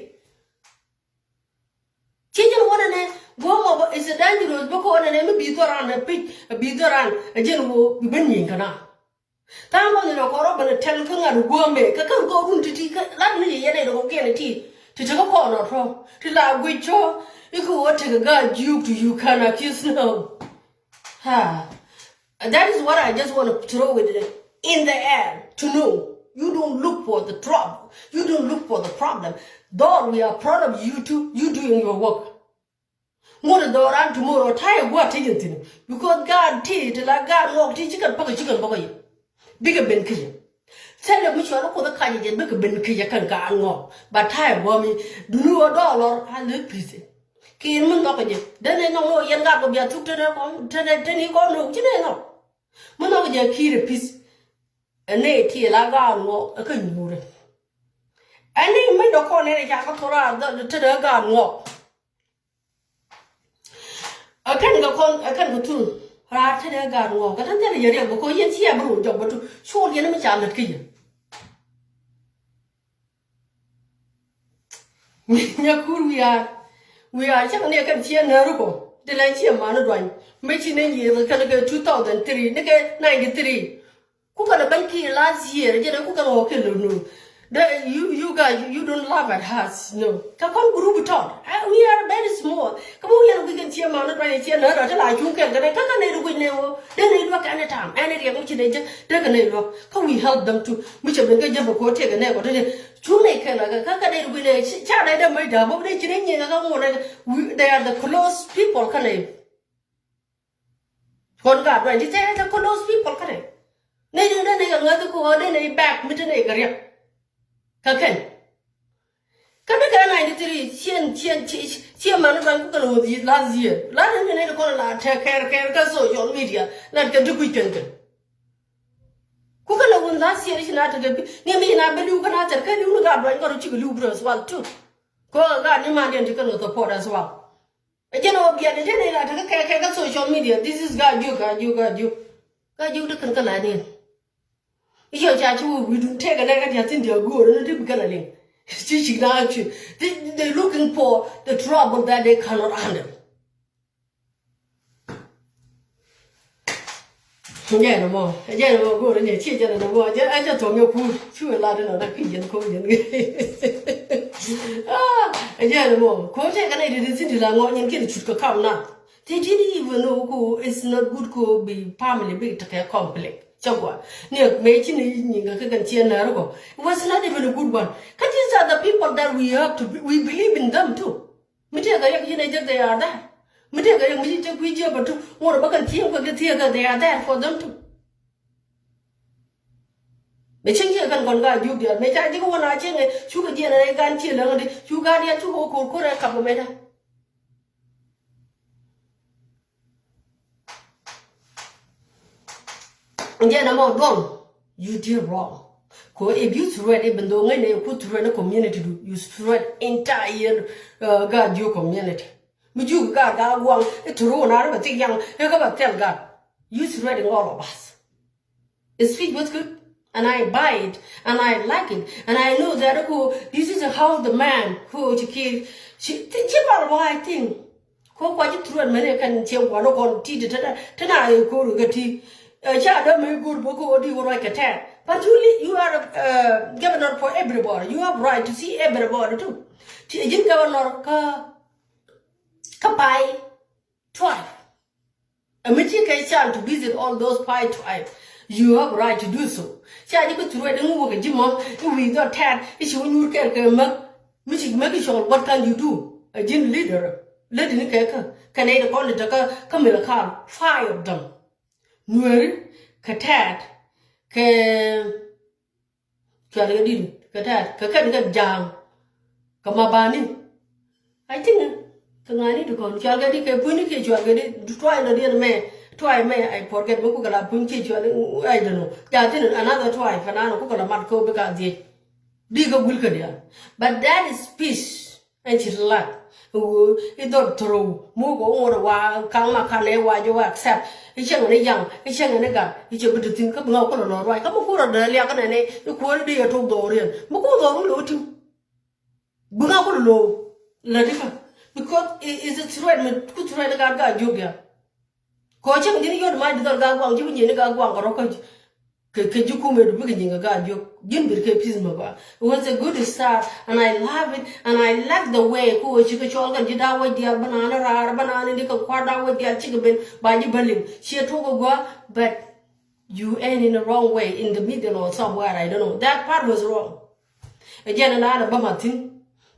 Ci jɛn wä nɛnɛ guɔ̱mɔ bä is a dangerous bä kɛ wä nɛnɛ mi bi dhɔran a pic a bi dhɔran a jɛn wä bi ben nyiŋ kɛ na. Tha̱a̱ŋ bä nyin a kɔrɔ ben a tɛl kä ŋa̱t guɔ̱mɛ kɛ kän kɔr run ti̱ti̱ kä lat ni yɛ yɛn ɛ dɔkɔ kiɛn ɛ ti ti tekɛ kɔn ɔ tɔ ti la guic cɔ. Ikɛ wä tekɛ gaat jiuk ti you can accuse now. Ha. That is what I just want to throw it in the air to know. You don't look for the trouble. You don't look for the problem. Though we are proud of you too, you doing your work. Ŋot a dhɔran tomorrow ta̱yɛ gua̱a̱t ti yɛn thi̱n. Because gaat ti ti la gaat ŋɔk ti cikɛn pakä cikɛn pakä yɛ. Bikɛ ben kecɛ. Thilɛ mi cual kuoth kac jɛ bikɛ ben kecɛ kɛn ka an ŋɔk. Ba ta̱a̱ ɛ guɔ̱mi duni ɣöö dɔɔlɔr a lek pi̱th. Kiir mi nhɔk jɛ deni nhɔk ni ɣöö yɛn gat kɔ bia thuk teni kɔn teni kɔn nhɔk ci ni nhɔk. Mi nhɔk jɛ kiir ɛ pi̱th. Ɛ ni ti la gaat ŋɔk ɛ kä nyuurɛ. Ɛ ni mi dɔ̱ kɔn ni ca kä thok raar teni gaat ŋɔk. Ɛ kɛn kɛ kɔn ɛ kɛn kɛ thun raar tɛn ɛ gaat ŋɔk kɛ tɛn thilɛ yɛ riɛk bɛ kɔ yɛn ci ɛ bi ruɔn jɔk bä tu. Cuɔl yɛn mi ca lät kä yɛ. Nyakur wiaar wiaar cäŋ ni ɛ kɛn ciɛ nääri kɔ. Ti lɛ ciɛ mani duany. Mëë ci ni nyieth kɛn kɛ two thousand three ni kɛ ninety three. Kukɛ lɛ ben kiɛ last year jɛn ɛ kukɛ lɛ wä kɛ lɛ nööŋ. The, you, you guys, you, you don't laugh at us, no. Kä kɔn group tɔt. Uh, we are very small. Kä bä wiɛn wi̱i̱ kɛn ciɛ man rɔ ciɛ nä rɔ ti la cuŋ kɛn kɛn kä kä nɛy ti guic nɛy wä. Dee nɛy luäk any time. Any riɛk mi ci nɛy jɛ dee kɛ nɛy luäk. Kä we help them too. Mi cɛ ben kä jɛ bɛ kɔ tëëk kɛ nɛy kɔ tëëk. Cuŋ nɛy kɛn kä kä nɛy ti guic nɛy ca nɛy dee mec da̱a̱ bä dee ci nɛy nyiŋ kä ŋuɔn nɛy. We, they are the close people kä nɛy. Kɔn ka duany ti tɛth the close people kä nɛy. Nɛy ti dee nɛy kɛ ŋäth kɛ ɣöö dee nɛy back mi te nɛy kɛ riɛk. Kä kɛn. Kä ni kɛ ninety three ciɛn ciɛn ciɛ man ni duany kukɛ lɛ wä last year. Last year ni nɛy ti kɔn la tɛ kɛɛr kɛɛr kä social media. Lat kɛ ti kui̱ kɛn kɛn. Kukɛ lɛ wä last year ci na tekɛ bi ni mi ci na bɛ li̱w kä na thɛr kä li̱w ni ka duany kɔn cikɛ li̱w bi rɛ as well too. Kɔ ka ni man diɛn ti kɛn kɛ support as well. Ɛ jɛn ɔ biɛt ɛ jɛn ɛ la tekɛ kɛ kɛ kä social media. This is Gaa Jiök, Gaa Jiök, Gaa Jiök. Gaa Jiök ti kɛn kä la ni. I̱ yɔ ca ci wä wi̱i̱dun tëëkɛ nɛ kä diath tin diath go̱o̱r ni ti bi kɛn a liŋ. Ci cik na ci. They, they looking for the trouble that they cannot handle. Jɛn mɔ, jɛn mɔ go̱o̱r ni ci jɛn mɔ, jɛn a jɛ thɔŋ yɛ kur, ci wɛ la di nɔ na ki jɛn ko jɛn. Ah, jɛn mɔ, ko tɛ kɛn a di di sin di la ŋɔ nyin kin cut ka kam na. Ti di ni even know ko it's not good ko bi family bi tekɛ conflict. Cɛ gua. Ni mɛ ci ni nyin ka kɛ kan ci na ro ko. It was not even a good one. Ka these are the people that we have to be, we believe in them too. Mi tëëkɛ riɛk yɛn ɛ jɛ they are there. Mi tëëkɛ riɛk mi ci te kui̱ jiɛ bä tu ŋuɔ̱t bä kɛn thiëëŋ kuɛ kɛ thiëëkɛ they are there for them too. Mɛ cieŋ ciɛ kɛn kɔn ka jiök diaal mɛ ca ji̱ kɛ wä na cieŋ ɛ cukɛ jiɛn ɛ gan ciɛ läŋ di cuk gan diaal cukɛ wä ko̱r ko̱r ɛ kap kɛ mɛ da. Jɛn ɛmɔ duɔl, you did wrong. Ko if you threat, even though ŋäcnɛ ku threat ni community du, you threat entire, uh, Gaa Jiök community. Mi jiök Gaa Gaa guaŋ i̱ throw na ni bɛ thik yaŋ i̱ kä bɛ thil Gaa. You threatening all of us. The speech was good. And I buy it. And I like it. And I know that ko this is how the man ko ci kir ci ci bal wai thing. Ko kua ji̱ threat mɛn ɛ kɛn cieŋ kuan ɛ kɔn ti̱i̱t te te na ɛ ko̱r kɛ ti. Ɛ ca dämɛ go̱r bä ko di wä ruac kɛ tɛɛr. But you li-, you are a, uh, governor for everybody. You have right to see everybody too. Ti ɛ ji̱n governor kä kä Pai tribe. Ɛ mi ci kɛ chance to visit all those Pai tribe. You have right to do so. Ca ji̱ bi threat iŋu wä kɛ ji̱ mɔ i̱ wi̱i̱ dhɔ tɛɛr i̱ ci wä nyuur kɛɛr kɛ mäk. Mi ci mäk i̱ cɔl, what can you do? Ɛ ji̱n leader. Lady ni kɛ kä kɛ nɛy ti kɔn ti te kä kä Malakal, five of them. Nuɛri kɛ Tɛɛt kɛ cual kɛ dit kɛ Tɛɛt kɛ kɛn kɛ Ja̱a̱ŋ kɛ Mabani. I think kɛ ŋa̱ni ti kɔn cual kɛ dit kɛ puini kiɛ cual kɛ dit try lɔ diɛn mɛ try mɛ I forget mɛ kukɛ la puini kiɛ cual I don't know. Ja̱a̱ŋ thin another try fɛ naan kukɛ la mat kɛ wä bi ka dhiec. Di kɛ gul kɛ diaal. But that is peace. Ɛn ci lat. Ɣöö i̱ dhɔr throw. Muk ɣöö ŋot ɛ wa kaŋ ma kan ɛ wa jɛ wa accept. I̱ cäŋ ni yaŋ i̱ cäŋ ni gat i̱ cɛ bi ti thi̱n kä bi ŋa kulɛ lɔ ruac kä mi kuɔr ɛ dee liak kä nɛnɛ i̱ kuɔr i̱ di ɛ tok dhɔriɛn mi kuɔr dhɔr wun lo̱ ti̱w. Bi ŋa kulɛ lo̱ lät i̱kä because it is a threat mi ku threat ni gat gat jiök diaal. Kɔ cäŋ ji̱n yot mac di dhɔl Gaa Guaŋ ji̱ bi nyieni Gaa Guaŋ kɛ rɔ kä kɛ kɛ ji̱ kumɛ du bikɛ nyiŋ kɛ Gaa Jiök ji̱n bir kɛ peace mɛ gɔaa. It was a good start and I love it and I like the way ku wä cikɛ cɔl kɛn ji̱ da̱a̱ wec diaal bä naan raar bä naan in di kɛ kua̱r da̱a̱ wec diaal cikɛ ben ba ji̱ bä liŋ ciɛ tuɔk kɛ gɔaa. But you end in a wrong way in the middle or somewhere, I don't know, that part was wrong. Ɛ jɛn ɛ naan ɛ bä ma thi̱n.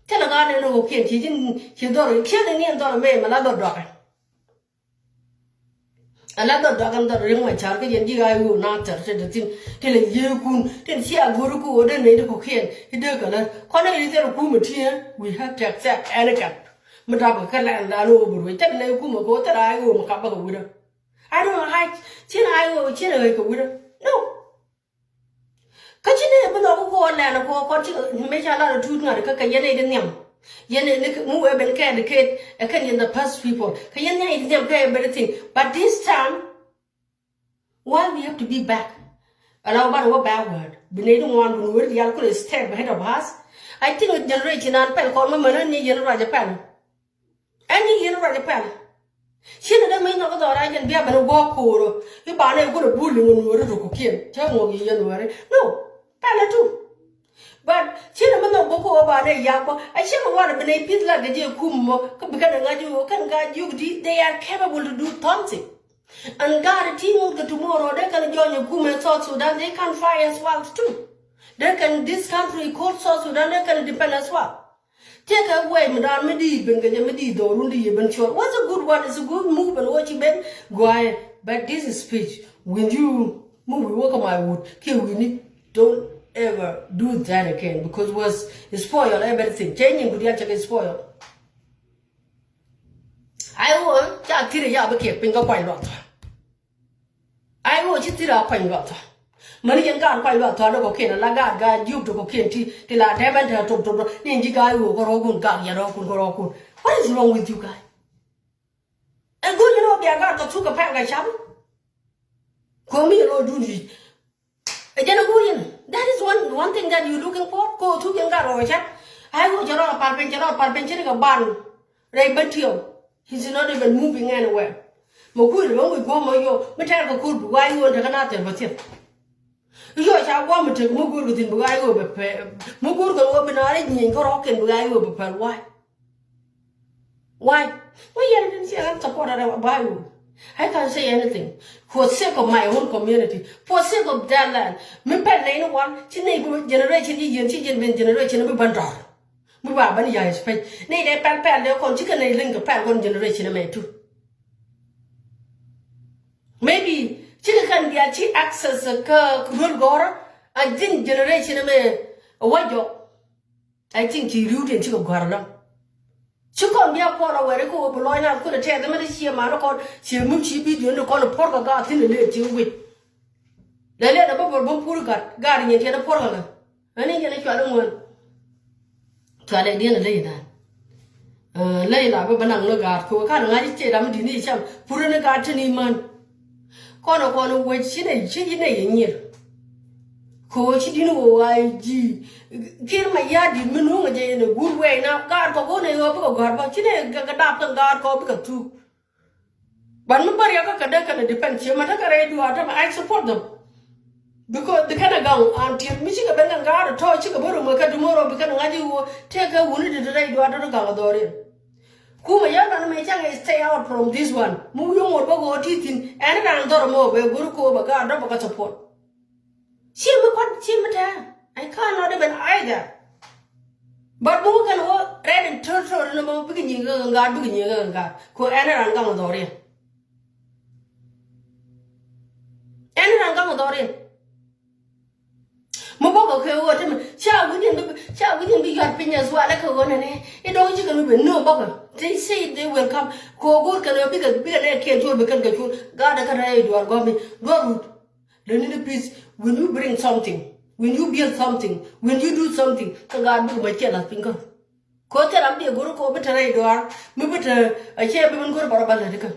Thilɛ gaa nɛn ɛ ɣöö kiɛn ci ji̱n ci dhɔr kiɛn ɛ niɛn dhɔr ɛ mɛ mɛ la dhɔr dɔakɛ. Ala dhɔt dɔak ɛn dhɔt riŋ ma car kä yɛn ji̱ ɣa̱c ɣöö na thɛr te te thi̱n te lɛ yiëëkun te ci a go̱r kä ɣöö dee nɛy ti kɔ̱kiɛn i̱ dee kɛ lär kɔn i̱ thil kumɛ ti̱eŋ. We have to accept any kind. Mi dap kɛ kɛ lɛn dan ɣöö bi ruec thil nɛy kumɛ kɛ ɣöö thil a ɣa̱c ɣöö mi kap bä kɛ wi̱rä. I don't know ɣa̱c cin a ɣa̱c ɣöö cin a ɣa̱c kɛ wi̱rä. No. Kä ci ni bi nhɔk kɛ kɔn lɛn kɔ kɔn ci mëë ca lat ɛ tuut ŋa̱t kä kɛ yɛn nɛy di nhiam. Yɛn ni mi wee ben kɛ educate ɛ kɛn yɛn the first people kɛ yɛn nɛy di nhiam kɛ everything. But this time why we have to be back? Ala wä ban wä backward bi nɛy di ŋuan bi nuɔ̱ɔ̱ri diaal kulɛ step ahead of us. I think generation an pɛl kɔn mɛ mɛn ni yɛn ruac ɛ pɛl. Ɛn ni yɛn ruac ɛ pɛl. Ci ni dee mi nyɔk dhɔra jɛn bia ben guɔ ko̱o̱rä i̱ banɛ kulɛ bul ni ŋun weri ruk kiɛn cä ŋuɔk yi yɛn weri. No. Pɛl ɛ tu. But ci ni mi nhɔk bä ko ba dee yak bä. A ci mi wan bi nɛy pith la kɛ jɛ kum mɔ. Kä bi kɛn ŋa̱c wä kɛn ŋa̱c yuk di, they are capable to do something. And gaat ti ŋut kɛ tomorrow, they can join a kum in South Sudan, they can fight as well too. They can, this country called South Sudan, they can depend as well. Tëëkɛ wɛy mi daan mi di̱i̱t ben kɛ jɛ mi di̱i̱t dhɔrun di yɛ ben cuɔr. What's a good one? It's a good move and what you ben guay. But this is speech. When you move, we walk my wood. Kiɛ wi̱ni, don't ever do that again because was spoil everything. Changing could actually spoil. Ai wä ca thir ya bä kiɛ piny kä kuany luath. Ai wä ci thir a kuany luath. Mäni yɛn gaat kuany luath tɔ̱ ni kɔ̱kiɛn ala gaat gaat jiök ti kɔ̱kiɛn ti ti la tɛmɛn te tok tok tok ni ji̱ gaat wä kärɔ̱kun gaat yɛn rɔ̱kun kärɔ̱kun. What is wrong with you guys? Ɛ go̱l ni rɔ bia gaat kɛ thuk kɛ pɛl kɛ cam. Ko̱mi yɛ lɔ dun yic. Ɛ jɛn a guur yɛn. That is one, one thing that you looking for. Ko thuk yɛn gat rɔ chat. Ai wä cɛ rɔ pal piny, cɛ rɔ pal piny, cɛ rɔ ban. Rɛy bä tiɛw. He's not even moving anywhere. Mɛ kui̱ rɛ bä wi̱c guɔ̱m mɔ yɔ mi tɛɛr kɛ ko̱r bi wa yɔ tekɛ na thɛr bä thiɛth. Yɔ ca guɔ̱m mi tek mi go̱r kɛ thi̱n bi wa yɔ bɛ pɛl. Mi go̱r kɛ wä bi na rɛ nyieny kärɔ̱kiɛn bi wa yɔ bɛ pɛl. Why? Why? Why yɛn ni ci ran support ara ba yu? I can say anything for sake of my own community, for sake of that land. Mi pɛl nɛy ni wan ci nɛy bi generation ci yɛn ci yɛn ben generation bi ban dɔr. Mi ba ban ya expect nɛy dɛ pɛl pɛl dɛ kɔn ci kɛ nɛy liŋ kɛ pɛl kɔn generation mɛ tu. Maybe ci kɛ kan bia ci access kä ruel gɔrä. I think generation mɛ wajɔ. I think ci ri̱w diɛn cikɛ gɔ̱a̱r lɔ. Ci kɔn bia kuɔl a wɛri kɛ wä bi lɔc na kulɛ tɛth mɛ ni ciɛ man kɔn ciɛ mum ci bidio ni kɔn puɔr kɛ gaat thin lɛ ci wi̱c. Lɛ lɛ na bä bä bä pur gat gaat nyin tiɛn puɔr kɛ kɛ. Ani yɛn cual ŋuan. Cual ɛ diɛn lɛ dan. Lɛ la bä bä naŋ ni gaat kɛ wä kan ŋa̱c ci ram di ni cam pur ni gaat tin iman. Kɔn kɔn wec ci nɛ ci nɛ yɛ nyir. Ko ci din wo wa ji̱ kir ma ya dit mi nuŋ jɛ in a good way na gaat kɔ ko nɛ yɔ bikɛ gɔr ba ci nɛ kɛ dap kɛ gaat kɔ bikɛ thuk. Ban mi bär ya kɛ kɛ dee kɛn a depend ci ma tekɛ rɛy duaar tɛmɛ I support them. Because di kɛn a gaŋ an tiɛt mi cikɛ ben kɛ gaat tɔ cikɛ ben rum kɛ tomorrow bi kɛn a ŋa̱c i̱ wo tëëkɛ wuni di rɛy duaar tɔ gaŋ a dhɔriɛn. Kumɛ yɛn ran mɛ cakɛ stay out from this one. Mi wi̱i̱ ŋot bä ɣöö ti thi̱n ɛn ran dhɔr mɔ bɛ go̱r ko̱o̱p ɛ gaat dɔp ɛ kä support. Ci mi kuat ci mi tɛ̱̈ɛ̱̈. I cannot even either. But mi wä kɛn ɣöö rɛn in territory ni mɔ bikɛ nyiŋ kä ŋa̱a̱t bikɛ nyiŋ kä ŋa̱a̱t. Kɛ ɛn ran gaŋ dhɔriɛn. Ɛn ran gaŋ dhɔriɛn. Mi bɔkɛ kɛ ɣöö te mi ca wi̱n in bi ca wi̱n in bi yuat piny as well kɛ ɣöö nɛnɛ i̱ dɔ̱ŋ cikɛ mi ben no bɔkɛ. They say they will come. Kɛ ɣöö go̱o̱r kɛn ɣöö bikɛ bikɛ nɛ kiɛn col bi kɛn kɛ col. Gaat ɛ kä rɛy duɔ̱ɔ̱r gɔ̱mi duɔ̱ɔ̱r rut. Lɛ ni ni peace when you bring something, when you build something, when you do something kɛ gaat bikɛ ma ciɛ lath piny kä. Kɛ ɣöö thil ram bi go̱o̱r kɛ ɣöö bi te rɛy duɔ̱ɔ̱r mi bi te a ciɛ bi ben go̱o̱r bɔrɔ ba lät kä.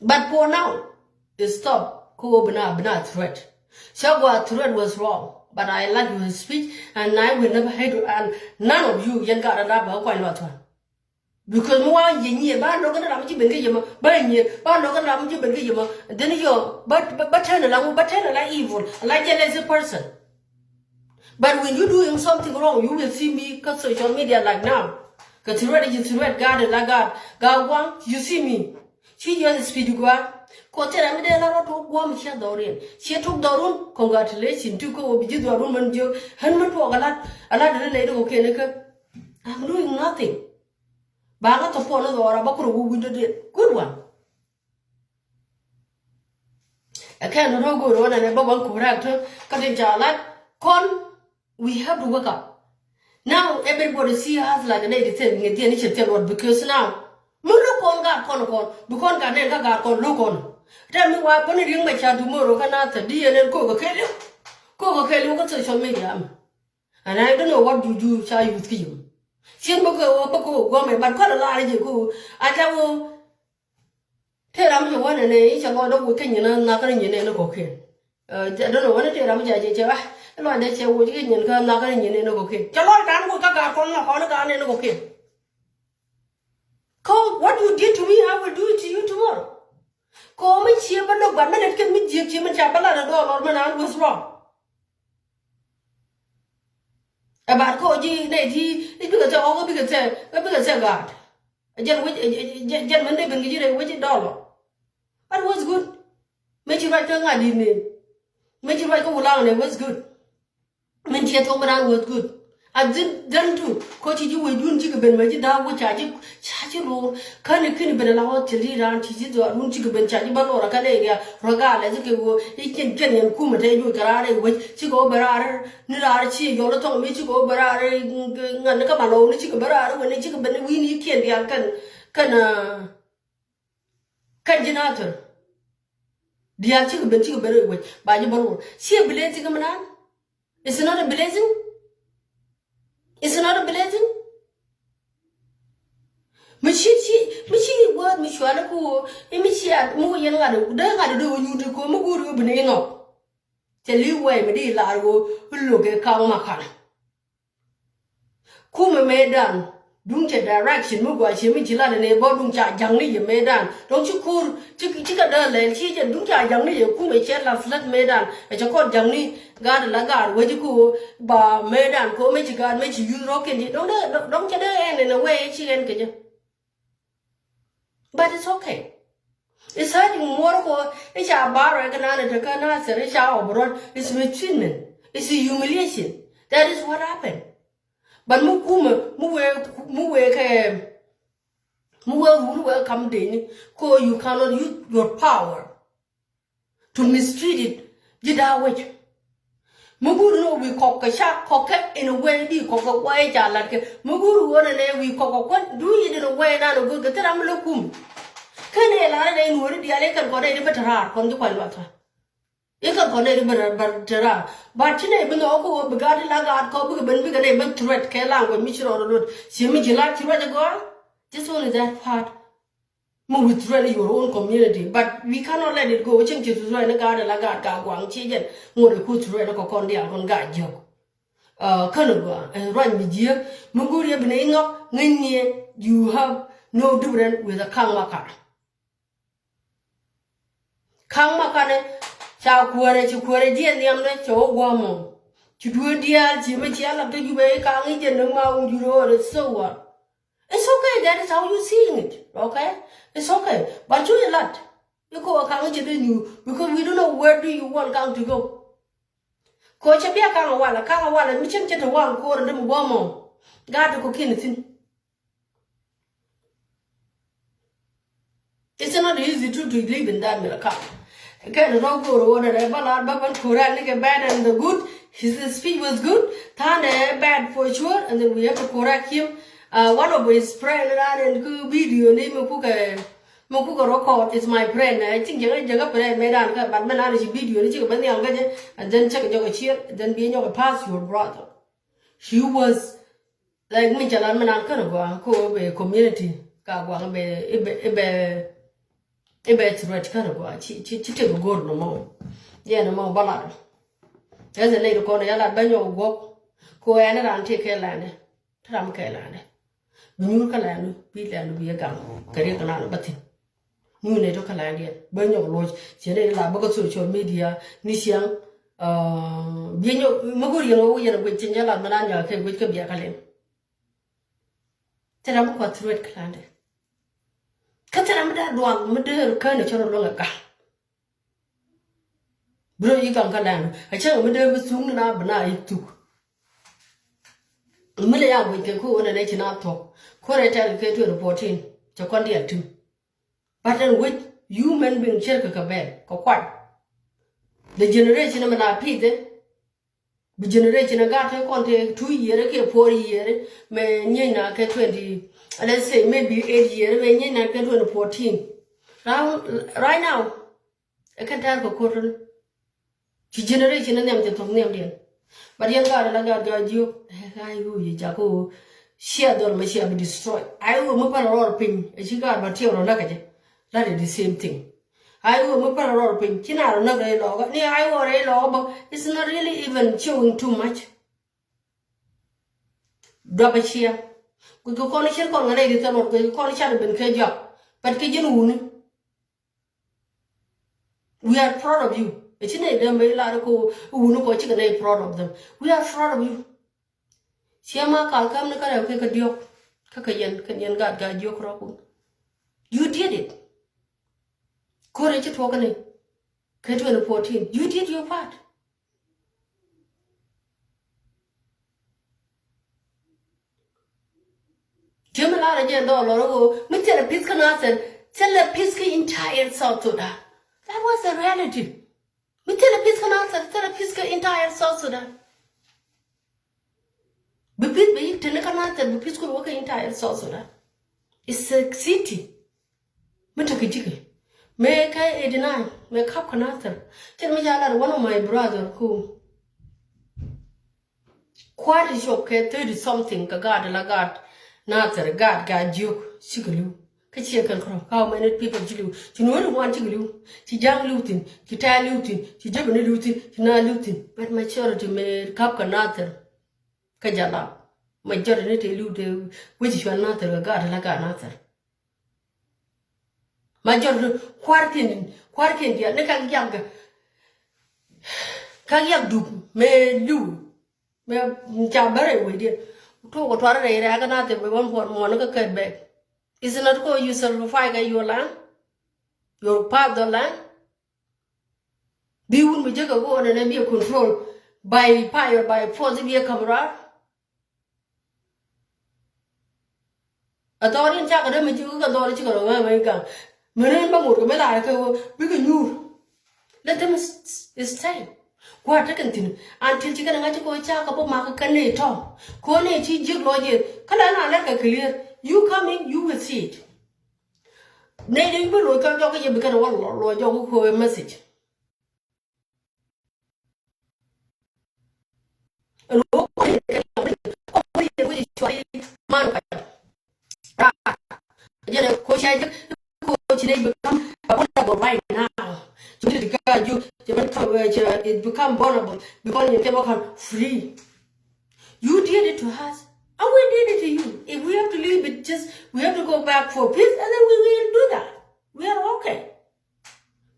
But for now, stop. Ko bina bina threat. Chagua threat was wrong. But I like your speech and I will never hate you and none of you. Yɛn ka randa ba kwan lo threat. Because mi wa ye nyie ba no kana ram ji ben ke yema ba nyie ba no kana ram ji ben ke yema. Then you but but but turn along but turn along evil like jealous person. But when you doing something wrong, you will see me kä social media like now. Kä threat ji threat gaat la gaat gaat gua̱a̱ŋ, you see me. Ci jiɔth speed gua̱a̱. Kɔ thil ram mi dee la rɔ tok gua̱a̱m ciɛ dhɔriɛn ciɛ tok dhɔrun. Congratulation ti kä wä bi ji̱ dhɔrun män jiök ɣän mi tuɔɔk alat alat ri ley di kɔ kɛn ikä. I'm doing nothing. Ba ŋä thɔ puɔn ni dhɔra ba kurɛ wä wi̱ndä diɛn good one. Ɛ kɛn rɔ go̱o̱r ɣän ɛn ɛ bä ban correct kä tin ca lat kɔn. We have to wake up. Now everybody see us like a lady thing. Ŋi̱ dhiɛn i̱ cɛ thil what because now mi lo̱k kɔn gaat kɔn kɔn bi kɔn gat nɛn kä gaat kɔn lo̱k kɔn. Tɛm mi wa bäni ri̱ŋ mɛ ca tomorrow kä na thɛ di yɛn ɛn ko̱k kɛ kɛl yɔ. Ko̱k kɛ kɛl yɔ kä social media mɛ. And I don't know what you do ca youth ki yum. Cien bä kɛ wä bä kɛ wä guɔmɛ but kɔn a lar jɛ kɛ wä a ca wä. Tëë ram cɛ wä nɛnɛ i̱ cɛ lɔcdä wä kä nyin a nhak ni nyin ɛn kɔkiɛn. Ɛ dɔ̱nɔ wä ni tëë ram cɛ cɛ cɛ a lɔcdä cɛ wä kä nyin kä nhak ni nyin ɛn kɔkiɛn. Cɛ lɔcdan wä kä gaat kɔn nhak kɔn gaat nɛn kɔkiɛn. Ko what you did to me I will do it to you tomorrow. Ko mi cie bä lo̱k bat mi nɛt kɛn mi jiek cie mi ca bä lat a dɔɔr lɔr mi naan wes rɔm. Ɛ bat kɔ ji̱ nɛ ti i̱ bikɛ thɛ ɣɔk i̱ bikɛ thɛ i̱ bikɛ thɛ gaat. Ɛ jɛn wec ɛ jɛn mɛn dee ben kɛ ji̱ rɛy wec i̱ dɔlɔ. But was good. Mëë ci ruac kä ŋa̱ di̱t ni mëë ci ruac kä wulaŋ ni was good. Min ciɛ thok mi raan was good. A dhin dhän tu kɔ ci ji̱ wecdun cikɛ ben mɛ ji̱ da̱a̱k wec ca ji̱ ca ji̱ ro̱o̱r. Käni kini ben ala ɣɔth cɛ li̱i̱ raan ci ji̱ dhɔaarun cikɛ ben ca ji̱ bä lor a kɛn ɛ ria ruac gaa lɛ cikɛ ɣöö i̱ cin kɛn yɛn kumɛ te juɔc kɛ raan rɛy wec cikɛ ɣöö ben raan ni raan ci yɔl i̱ thɔŋ mi cikɛ ɣöö ben raan rɛy ŋän ni kä malɔw ni cikɛ ben raan rɛy wec ni cikɛ ben wi̱i̱ ni kiɛn diaal kɛn kɛn kɛn ji̱ nathir. Diaal cikɛ ben cikɛ ben rɛy wec ba ji̱ bä lor. Ciɛ blessing mi naan. It's not a blessing. It's not a blessing. Mi ci ci mi ci word mi cuali ku wo i̱ mi ci a mi wo yɛn ŋa̱t dee ŋa̱t dee wo nyuti ko mi guuri wo bi ni inɔ. Cɛ li̱w wɛy mi di lar wo i̱ loke kaŋ ma kan. Kumɛ mëëdan duŋ cɛ direction mi gua ciɛ mi ci lat ni bä duŋ ca jaŋni yɛ mëëdan dɔŋ ci kur ci ci kɛ dee lɛl ci jɛ duŋ ca jaŋni yɛ kumɛ cɛ lath lät mëëdan ɛ cɛ kɔn jaŋni. Gaat la gaat wec ku ba mëëdan ko mɛ ci gaat mɛ ci yuth rɔk kɛn ci dɔŋ dee dɔŋ cɛ dee ɛn in a way ci ɛn kɛ jɛ. But it's okay. It's hurting more ko i̱ ca bar rɛ kɛ naan ɛ te kä nathir i̱ ca ɔbɛ rɔn. It's mistreatment. It's a humiliation. That is what happened. But mi kumɛ mi wee mi wee kɛ mi wee run wee kam deni ko you cannot use your power to mistreat it. Ji̱ da̱a̱ wec mi guur ni wi̱i̱ kɔk kɛ cak kɔk kɛ in a way di kɔk kɛ kuay ca lat kɛ mi guur wä nɛ nɛ wi̱i̱ kɔk kɛ kuän du yit in a way nan a guur kɛ thil ram mi lä kum. Kɛn ɛ lar nɛ in wä ni diaal in kɛn kɔn nɛ in bä te raar kɔn ji̱ kuay luath. I̱ kɛ kɔn nɛy ti bä rɛl bä te raar. But ci nɛy bi nhɔk kä ɣöö bi gaat ti la gaat kɔ bikɛ ben bikɛ nɛy bä threat kɛ language mi ci rɔɔd luɔt. Ci mi ci lat ci ruac agɔaa. Just only that part. Mi with threat your own community. But we cannot let it go. Cieŋ ci threat ni gaat ti la gaat ka guaŋ ci jɛn. Ŋot iku threat ni kɔ kɔn diaal kɔn gaat jiök. Kä ni gɔaa ruac mi jiök mi go̱o̱r yɛ bi nɛy nhɔk ŋäcni yɛ. You have no different with a kaŋ ma kar. Ka̱ŋ ma kanɛ ca kuäärɛ ci kuäärɛ jiɛn nhiamdɛ cɛ wä gua̱a̱mɔ. Ci duee diaal ci mi cia lap kä Jubɛ i̱ ka̱ŋ i̱ jɛn ni ma wun jurɛ ɣöö rɛ so what? It's okay, that is how you seeing it, okay? It's okay. But cu yɛ lat i̱ ko̱ ka̱ŋ i̱ cɛ dee nyuur because we don't know where do you want ka̱ŋ to go. Ko̱ cɛ bia ka̱ŋ a walɛ ka̱ŋ a walɛ mi cin cɛ te waŋ ko̱r in dee mi gua̱a̱mɔ. Gaat ti ko̱ kiɛn i̱ thi̱n. It's not easy to, to live in that America. Kɛn rɔ go̱o̱r wä nɛ bä lar bä bän correct ni kɛ bad and the good. His speech was good. Tha̱a̱n ɛ bad for sure, and then we have to correct him. Uh, one of his friend ran in ku video ni mi kukɛ mi kukɛ record is my friend. I think jɛŋɛ jɛŋɛ friend mɛ dan kɛ but mɛ nan ci video ni ci kɛ bä nhial kɛ jɛ and then cɛ kɛ jɔk a cheer then bi nyɔk a pass your brother. She was Like mi ca lat mi nan kän gua ko bɛ community ka gua bɛ ibe ibe ibe threat kän gua ci ci ci tek gor no mo. Yɛ no mo balar. Ɛsɛ lady kɔn ya lat bɛ nyɔk guɔk ko ɛn ran te kɛ lande. Te ram kɛ lande. Bi nyur ka lande bi lande bi gam kɛ ri ka nan ba thin. Nyuun nɛ tɔ kä la̱a̱ŋdiɛn bä nyɔk loc ciɛ nɛ la bä kä social media ni ciaŋ. Biɛ nyɔk mi go̱r yɛn wä yɛn a guic cin jɛ la mi na nyɔk kɛ guic kä bia kä lɛm. Thil ram mi kua threat kä la̱a̱ŋdɛ. Kä thil ram mi dee dual mi dee kä ni cɔn luäŋ ɛ ga̱. Bi rɔ yi gaŋ kä la̱a̱ŋ a cäŋ mi dee bi thuk ni na bi na yi thuk. Mi lɛ ya guic kɛ ko wä nɛ nɛ ci na thuɔk ko rɛ tɛr kɛ twenty fourteen cɛ kɔn diɛl tim. But ɛn wec human being cier kɛ kɛ bɛl kɛ kuany. The generation mɛ la pith bi generation ɛ gat te kɔn te two year kiɛ four year mɛ nyieeny na kɛ twenty, let's say maybe eight year mɛ nyieeny na kɛ twenty fourteen. Round right now ɛ kɛn tɛr kɛ ko̱r tuni. Ci generation ni nhiam cɛ thok nhiamdiɛn. But yɛn gaat ala gaat gaat jiök ɛ ɣa̱c ɣöö yɛ jakä ɣöö cia dhɔl mɛ cia bi destroy. Ay ɣöö mi pälɛ rɔɔr piny ɛ ci gaat ba tiɛw rɔ näk kɛ jɛ. That is the same thing. Ay ɣöö mi pälɛ rɔɔr piny ci na rɔ näk rɛy lɔɔkä ni ay ɣöö rɛy lɔɔkä bä. It's not really even showing too much. Duapɛ cia guic kɛ kɔn i̱ cir kɔn ŋä rɛy ri thɛl ɣɔn guic kɛ kɔn i̱ cat i̱ ben kɛ jɔak. But kɛ ji̱n wuni. We are proud of you. Ɛ ci nɛy dee mɛ ilar ko wuni kɔ cikɛ nɛy proud of them. We are proud of you. Ciɛ Makal käm ni kä rɛw kɛ kä diɔ̱k. Kä kɛ yɛn, kɛ yɛn gaat, gaat jiök rɔkun. You did it. Ko̱r in ci tuɔk ni kɛ twenty fourteen. You did your part. Tiɛ mi lar a jɛ dhɔl lɔr ɣöö mi thilɛ peace kä Nasir, thilɛ peace kä entire South Sudan. That was the reality. Mi thilɛ peace kä Nasir, thilɛ peace kä entire South Sudan. Bi peace bɛ yi̱k teni kä Nasir, bi peace kun wä kä entire South Sudan. It's a city. Mi tekɛ ji̱kɛ. Mëë kä eighty nine, mëë kap kä Nasir. Cin mi ca lat one of my brother ku kua̱r ti cop kɛ thirty something kɛ gaat la gaat Nasir, gaat, gaat jiök cikɛ li̱w. Kä ciɛ kɛn kärɔ̱, how many people ci li̱w? Ci Nuɔ̱ri wan cikɛ li̱w. Ci Ja̱a̱ŋ li̱w thi̱n, ci Tɛ̈ɛ̈ li̱w thi̱n, ci Jebeni li̱w thi̱n, ci Naath li̱w thi̱n. But majority mëë kap kä Nasir. Kä Jalap. Majority ni te li̱w te wec cual Nasir kɛ gaat la gaat Nasir. Majority kua̱r kiɛn, kua̱r kiɛn diaal ni kak yak, kak yak dup mëë li̱w. Mëë ca bä rɛy wecdiɛn. Tuɔk kɛ tuar rɛy rɛy kä Nasir bɛ wan kuɔn muɔn kä kɛt bɛk. Is it not called you sacrifice your land? Your father land? Bi wun mi jek a go on and be a control by fire, by force, bi a camera. A thɔɔr in cakɛ dee mi ci kä thɔɔr ci kɛ rɔ mɛ mɛ gaŋ. Mi ren ba ŋot kɛ mi laar kɛ wä bikɛ nyuur. Let them s- s- stay. Kua̱r tekɛn thi̱n until ci kɛn ŋa̱c ci kɛ wä cakɛ bä mak kɛ nɛy tɔ. Kɛ wä nɛy ci jiäk lɔc yɛ kä la na lɛr kɛ clear. You coming, you will see it. Nɛy dee bi loc kɛ jɔk kɛ yɛ bi kɛn wä lɔ lɔ jɔk kɛ wä message. Jɛn ɛ coach, I just coach, they become vulnerable right now. So this guy, you, you become, uh, it become vulnerable because you cannot come free. You did it to us, and we did it to you. If we have to leave it, just we have to go back for peace, and then we will do that. We are okay.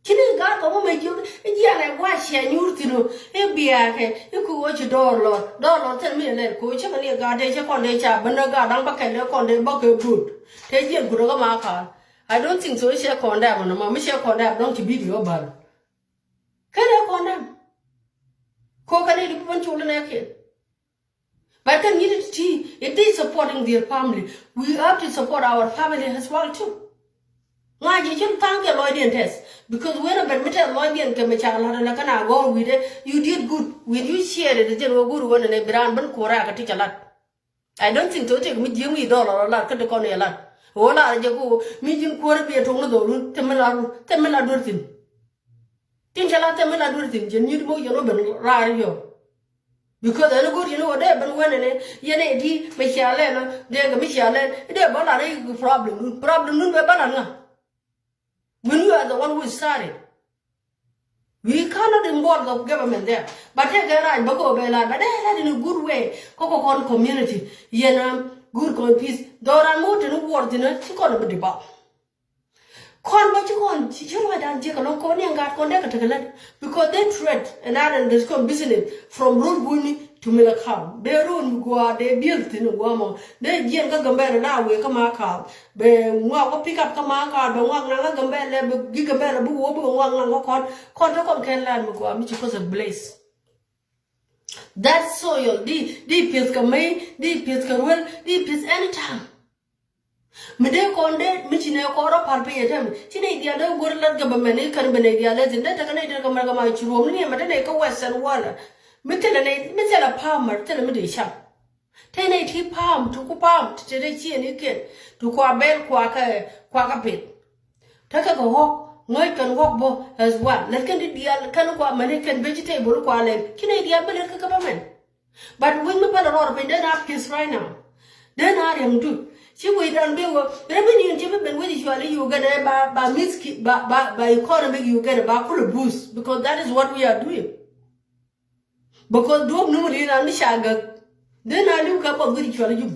Ci ni gaat kɔmä mɛ jiök i̱ jianɛ gua̱a̱ ciɛ nyuur thi̱n ɔ i̱ biaakɛ i̱ ku ɣöö ci dɔɔr lɔr dɔɔr lɔr thil mi lɛl ku cä kɛ ni gaat tëë cä kɔn dee ca ben ni gaat da̱ŋ bä kɛl dee kɔn dee bä kɛ guut tëë jiɛn guut kä ma kaal. I don't think so i̱ cɛ kɔn dee bä nɔmɔ mi cɛ kɔn dee bä dɔ̱ŋ ci video bal. Kä dee kɔn dee ko kɛ ni di bi ben col inɛ kiɛn. But kɛn nyit ti, if they supporting their family, we have to support our family as well too. Ŋa̱c ji̱ cin tha̱a̱ŋ kɛ lɔcdiɛn tɛth because wen a ben mi tɛth lɔcdiɛn kɛ mi ca la̱t ala kɛn a gɔ̱r wi̱i̱dɛ. You did good when you share it. Jɛn wä go̱r wän ɛn ɛ bi raan ben kuɔrɛ a kɛ ti ca la̱t. I don't think so tëk mi ji̱ wi̱i̱ dɔl ɔlɔ la̱t kä ti kɔn yɛ la̱t ɣöö la̱t jɛ ku mi ji̱n kuɔrɛ bi ɛ tok ni dhɔrun. Thɛm mi la duer thi̱n. Tin cɛ la thɛm mi la duer thi̱n cɛ nyit mok yɛn wä ben raar yɔ. Because ɛn go̱r yɛn wä dee ben wä nɛnɛ yɛn ɛ di mi cia lɛn ɔ dee kɛ mi cia lɛn dee bä lar i̱ problem dun problem dun bɛ bä lar ŋa. When you are the one who started. We cannot involve the government there. But tëë kɛ rac bä kɛ wä bɛ lar but dee lar in a good way. Kä kɔ kɔn community yɛn a good kɔn peace. Dhɔran mi wä te ni wuɔr thi̱n ci kɔn a bi di bä. Kɔn bä ci kɔn ci ci ruacdan jiɛk alɔŋ kɔn ni ɛn gaat kɔn dee kɛ tekɛ lät. Because they trade and are in this kɔn business from Rol Buni to Milakal. Dee road mi gua̱a̱ dee deal thi̱n in gua̱a̱ mɔ dee jiɛn kä Gambɛla la wëë kä Makal. Bɛ ŋuak wä pick up kä Makal bɛ ŋuak naŋ kä Gambɛla bɛ gi Gambɛla bi wä bi ŋuak naŋ kä kɔn kɔn te kɔn kɛn land mi gua̱a̱ mi ci kɔn a blaze. That soil di di pieth kɛ mey di pieth kɛ ruel di pieth anytime. Mi dee kɔn dee mi ci nɛ kɔn rɔ pal piny ɛ tɛm ci nɛ diaal dee go̱r lat government i̱ kɛn ben nɛ diaal dee thin dee tekɛ nɛ dee kɛ mɛr kɛ ma ci ruɔm ni mɛ te nɛ kä western world. Mi thilɛ nɛ mi thilɛ power mɛ thilɛ mi dee cam. Te nɛ ti power ti ku power ti te dee ciɛ ni kiɛn ti kua bɛl kua kɛ kua kɛ pith. Tekɛ kɛ ɣɔk ŋäc kɛn ɣɔk bä as well lät kɛn ti diaal kɛn kua mɛn kɛn vegetable kua lɛn ci nɛ diaal bä lät kɛ government. But wi̱c mi pälɛ rɔɔd piny den a peace right now. Den a riɛŋdu ci wi̱i̱dan bi wä revenue ci bi ben wi̱c cuali Uganda ba ba miss ki ba ba ba economic Uganda ba kulɛ boost because that is what we are doing. Because duɔ̱p ni wä ni ran ni ca gäk den a li̱w kɛ buɔth wi̱c cuali Jub.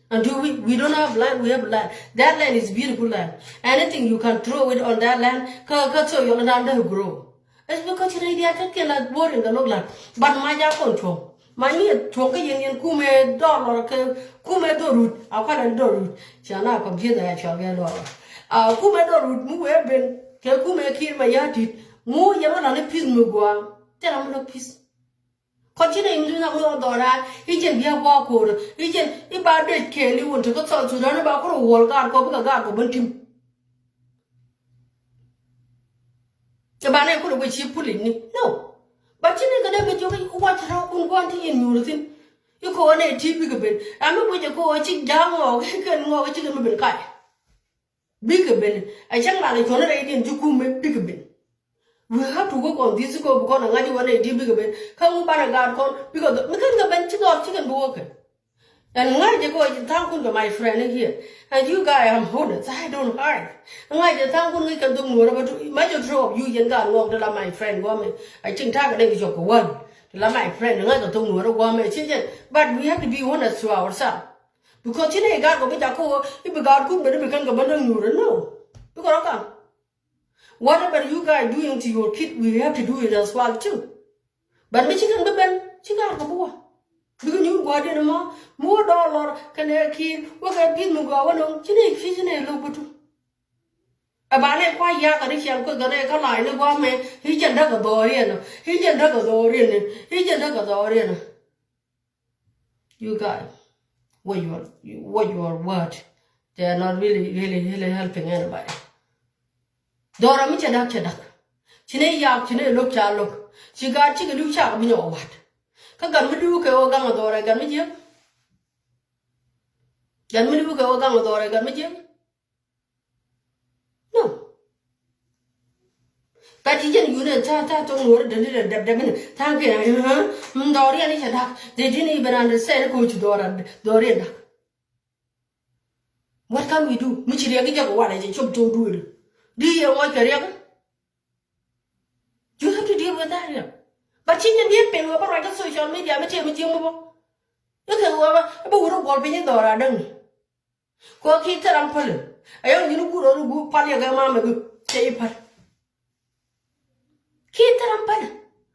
And do we, we don't have land, we have land. That land is beautiful land. Anything you can throw it on that land, kä kä soil dan dee grow. It's because ci rɛy diaal tet kɛ la boring kɛ lo̱k lat. But mac a kɔn cuɔ̱ŋ. Ma nyieth tuɔk kä yɛn yɛn kumɛ dɔlɔr kɛ kumɛ dhorut a kualɛ dhorut. Cia na kɔmpiuthɛ a cual kɛ dɔlɔr. A kumɛ dhorut mi wee ben kɛ kumɛ Kiir Mayardit. Ŋu yɛn wä lan i̱ peace mi gua. Thil ram mi lɔ peace. Kɔn ci nɛ in duŋ a ŋuɛ wä dhɔra i̱ jɛn bia gua ko̱r i̱ jɛn i̱ ba dec kɛɛl i̱ wun te kä South Sudan i̱ ba kuro wuɔl gaat kɔ bikɛ gaat kɔ ben tim. Ɛ ba nɛ kulɛ guic ci pulic ni. No. Ba ci ni kɛ dee bɛ jiök i̱ wac raw kun guan ti yin nyuur thin. I̱ kɛ wä nɛ ti bikɛ ben. Ɛ mi guic ɛ kɛ wä ci ja̱a̱ŋ ŋɔɔk i̱ kɛn ŋɔɔk i̱ ci kɛ mi ben kac. Bikɛ ben. Ɛ cäŋ ral i̱ cuɔ̱n rɛy diɛn ji̱ kumɛ bikɛ ben. We have to work on this kɔ bikɔn ɛ ŋa̱c i̱ wä nɛ ti bikɛ ben. Kä ŋu banɛ gaat kɔn bikɛ dhɔ mi kɛn kɛ ben ci dhɔr ci kɛn bi wä kɛ. Ɛn ŋa̱c jɛ kɛ wä ji̱ tha̱a̱ŋ kun kɛ my friend here. And you guy, I'm honest, I don't hide. Ŋa̱c jɛ tha̱a̱ŋ kun ŋäc kɛn thok nuɔ̱ɔ̱rä bä tu. Majority of you yɛn gaat ŋuɔk ti la my friend guɔmɛ. I think ta̱a̱ kɛ dee kɛ cɔk kɛ wän. Ti la my friend ŋa̱c kɛ thok nuɔ̱ɔ̱rä guɔmɛ ci jɛn. But we have to be honest to ourselves. Because ci nɛ i̱ gaat kɔ bi jak kä wä i̱ bi gaat kun ben i̱ bi kɛn kɛ bä näk nuɔ̱ɔ̱rä no. Bikɛ rɔ kam. Whatever you guys doing to your kid, we have to do it as well too. But mi ci kɛn bi ben ci gaat kɔ bi wä. Bikɛ nyuur gua̱a̱r diɛn mɔ mi wä dɔɔr lɔr kɛnɛ ki̱i̱r wä kɛ pi̱th mi gɔaa wä nɔŋ ci nɛ i̱ pi̱c ci nɛ i̱ lo̱k bä tu. Ɛ ba nɛ kua ya̱a̱k kɛ ri ciɛl kueth kɛ nɛ kä la̱a̱c ni gua̱a̱r mɛ i̱ jɛn däk kɛ dhɔɔr yɛn ɔ i̱ jɛn däk kɛ dhɔɔr yɛn ɔ i̱ jɛn däk kɛ dhɔɔr yɛn ɔ. You guys, watch your, watch your word. They are not really, really, really helping anybody. Dhɔra mi cɛ dak cɛ dak. Ci ne yak ci ne lok ca lok. Ci gat ci kɛ du cak mi nyɔk wat. Kä gat mi du kɛ wä gaŋ dhɔra gat mi jiɛk. Gat mi du kɛ wä gaŋ dhɔra gat mi jiɛk. No. But i̱ jɛn yun ɛn tha̱a̱ŋ tha̱a̱ŋ thok nuɔ̱ɔ̱ri däni däp däp däp ni tha̱a̱ŋ kiɛn a ɣän mi dhɔriɛn i̱ cɛ da̱k. They didn't even understand ko ci dhɔra dhɔriɛn da̱k. What can we do? Mi ci riɛk i̱ jɛ kɛ walɛ cɛ cop thok duëëri. Di yɛ ŋɔc kɛ riɛk. You have to deal with that riɛk. But ci jɛn diet pɛn wä bä ruac kä social media mi tiɛ mi jiɛm mi bä. Ikɛ wä bä bä wut rɔ guɔl piny i̱ dhɔra däŋni. Kɔ ki thil ram päl. Ayɔ nyin guur ɔ ni guur pal yɛ gɛ mamɛ gɛ cɛ yi päl. Ki thil ram päl.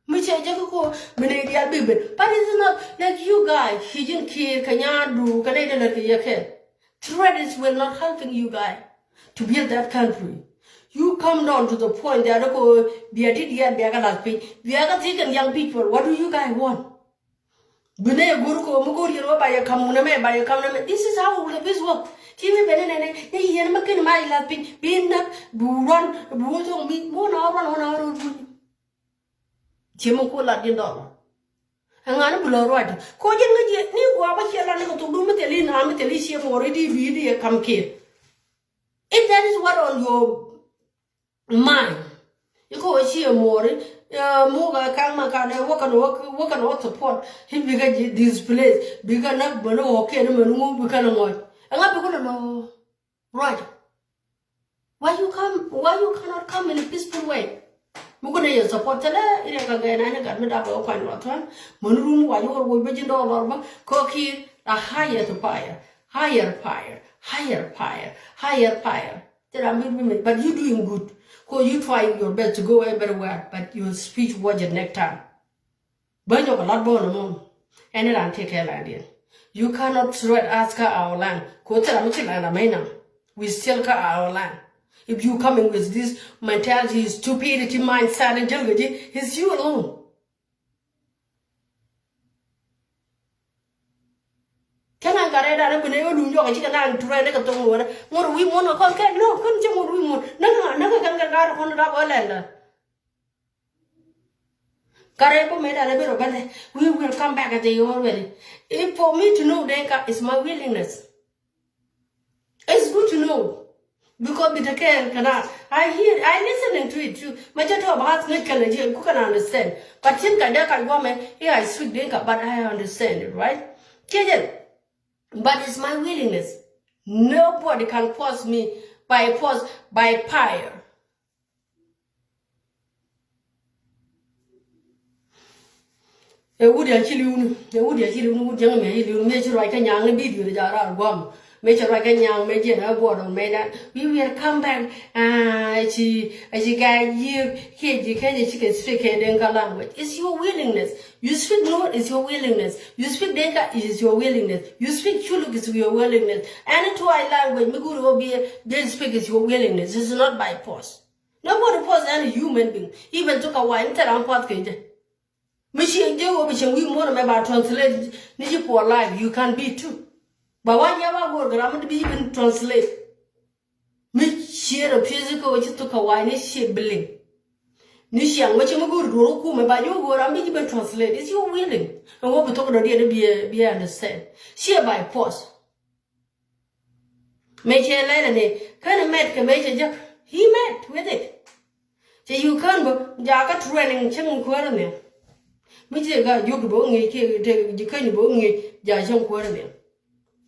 Mi cɛ jɛ ki ko mi nɛ dial bi ben. But it's not like you guys. Ci ji̱n kiir kɛ nyaadu kɛ nɛ dee lät kɛ yɛ kɛ. Threat is will not helping you guys to build that country. You come down to the point that ko bia ti dial bia kɛ lath piny. Bia kɛ thiec kɛ young people. What do you guys want? Bi nɛ yɛ go̱r kɛ ɣöö mi go̱r yɛn wä ba yɛ ka̱m wunɛ mɛ ba yɛ ka̱m nɛ mɛ. This is how the peace work. Ti mi ben nɛ nɛ nɛ yɛn mi ken ma yɛ lath piny bi näk bi ruan bi wä thok mi wä na ruan wä na ruan wä. Ci mi ku lat ji̱n dɔl. Ɛŋa ni bi lɔ ruac ko ji̱n ŋäc yɛ ni gua̱a̱ bä ciɛ lat ni kɛ thok du mi thil i̱ na mi thil i̱ ciɛ mɔɔr i̱ di bi di yɛ ka̱m kiɛ. If that is what on your Mine. I̱ kä wä ci ɛ muɔɔri. Muk ɛ ka̱ŋ ma kan ɛ wä kɛn wä wä kɛn wä support. I̱ bikɛ displace bikɛ näk bäni wä kiɛn mɛn ŋu bikɛ ni ŋɔc. Ɛŋa bikɛ ni lɔ ruac. Why you come? Why you cannot come in a peaceful way? Mi kunɛ yɛ support thilɛ i̱ riɛk kɛ gɛn ani gat mi dap ɛ wä kuany ruath tuan. Mäni run wac wä wä bä ji̱n dɔɔr lɔr bä. Kä kiɛ a higher fire. Higher fire. Higher fire. Higher fire. Thil ram bi mi, but you doing good. Ko you trying your best to go everywhere, but your speech was the next time. Bä nyɔk a lat bä nɔmɔ. Ɛn ran ti kɛ la diɛn. You cannot threat us kä our land. Ko thil ram mi ci land amɛ na. We still kä our land. If you coming with this mentality, stupidity, mindset, and jɛl kɛ ji̱, it's you alone. Kɛn an karɛ dan ni bi ni ɣä luny jɔk a cikɛ nan turɛ ni kɛ thok ŋuɔrɛ ŋuɔr wi̱i̱ muɔ̱n kɛ kɔn kɛ no kɛn cɛ ŋuɔr wi̱i̱ muɔ̱n. Näk ŋa näk kɛ kɛn kɛ gar kɔn rak ɣä lɛndɛ. Karɛ bä mɛ dan ni bi rɔ bɛndɛ. We will come back at the already. If for me to know Denka is my willingness. It's good to know. Because bi tekɛ kɛna I hear, I listening to it too. Mɛ cɛ tɔ ba ŋäc kɛn jiɛ ku kɛn understand. But tin ka dee ka guamɛ, yeah, I speak Dinka but I understand it, right? Kiɛ jɛn. But it's my willingness. Nobody can force me by force, by fire. Ɛ wut ya ci li̱wni, ɛ wut ya ci li̱wni, wut jäŋ mi ya ci li̱wni, mi ya ci ruac kä nyaŋni video ni jarak guam. Mëë cɛ ruac kä nyaŋ mëë jiɛn ɛ buɔt ɔ mëë dan. We will come back. Ah, ci, ci guy yiëë kiɛ ji̱ Kenya cikɛ speak kɛ Dinka language. It's your willingness. You speak Nuer, it's your willingness. You speak Dinka, it is your willingness. You speak Shuluk, it's your willingness. Any twice language mi go̱o̱ri ɣöö bi, bi speak, is your willingness. It's not by force. Nobody force any human being. Even to ka wany tɛ ram puath kɛ jɛ. Mi cieŋ ji̱ wä bi cieŋ wi̱i̱ muɔ̱ɔ̱n ɛmɛ ba translate ni ji̱ puɔl life, you can be too. Ba wa̱nyɛ ba go̱o̱r kɛ ram mi bi ji̱ ben translate. Mi ciɛ rɔ pi̱eth kä wä ci thok kɛ wa̱ny ni ciɛ bi liŋ. Ni ciaŋ wä ci mi go̱o̱r duɔ̱ɔ̱r wä kumɛ ba ji̱ wä go̱o̱r ram bi ji̱ ben translate. Is you willing? Ɛn wä bi thok dɔ̱diɛn bi, bi understand. Ciɛ by force. Mëë cɛ lɛl ni kän mɛt kɛ mëë cɛ jek. He met with it. Cɛ you kän bä jakä training cäŋ kuäärä nhiam. Mi cɛ ka jiök bä ŋi̱i̱c kiɛ tëë ji̱ käny bä ŋi̱i̱c jakä cäŋ kuäärä nhiam.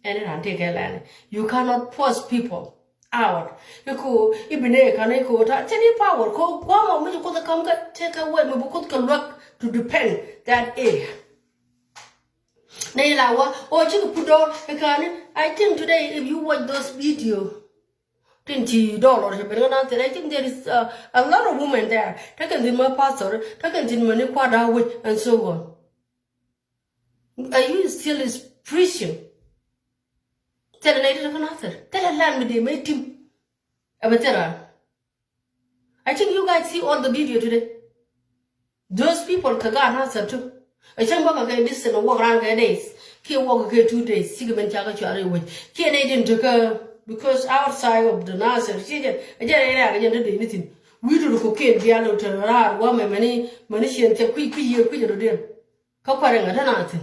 Ɛn ran tëë kɛ lɛl ni. You cannot force people out. Iku ibi ne kan iku ta cɛ ni power ko kuamɔ mi ci Kuoth ɛ käm kä tëë kɛ wee mi bi Kuoth kɛ luäk to defend that area. Nɛ ila wa o cik put dɔr kani. I think today if you watch those video, tin ci dollar ci ben na thin, I think there is a, a lot of women there. Taken thin my pastor, taken thin many quarter week and so on. Are you still is preaching? Tell a lady to another. Tell a land with the made team. Abatera. I think you guys see all the video today. Those people kɛ gaat Nasir too. Ɛ cäŋ bä kɛ kɛ distance walk around kɛ days. Kiɛ walk kɛ two days. Cikɛ ben cakɛ cuarɛ wec. Kiɛ nɛy din tekä because outside of the Nasir ci jɛ ɛ jɛ rɛy rɛy kɛ jɛ dee ni thin. Wi̱i̱ dul kɔ kiɛn bial wä te raar wä mɛ mɛni mɛni ciɛn cɛ kui̱ kui̱ yiëë kui̱ jɛ dɔ̱diɛn. Kä kuarɛ ŋä te na thin.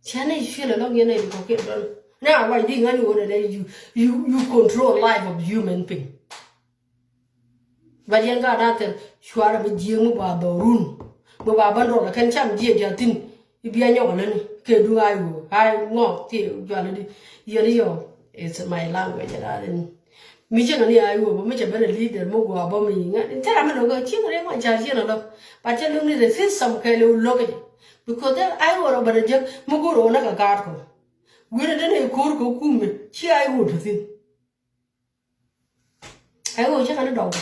Cɛ nɛ cuɛl ɛlɔŋ yɛn ɛ kɔkiɛn dɔn. Nɛ a wac di ŋa̱n iwon ɛnɛ you, you, you control life of human being. But yɛn ka na thil cuarɛ bi jiëëŋ mi ba dhɔrun. Mi ba bä dɔl ɛ kɛn cam jiɛ jathin. I̱ bia nyɔk ɛ läni kɛ duŋ a iwoo a iŋɔ ti jual di. Yɛn iyɔ. It's my language ɛn a rin. Mi cieŋ ni a iwop mi cɛ ben a leader mi guɔ bä mi ŋa in tɛra mi lokä cieŋ ri ma car cieŋ a lock. But cɛ look ni the system kɛ li lokä jɛ. Because then a iwop rɔ ben a jek mi go̱o̱r rɔ na ka gaat kɔ. Wi̱n a den a ikur kɔ kum mi ci a iwop to thin. A iwop cɛ kan a dɔk.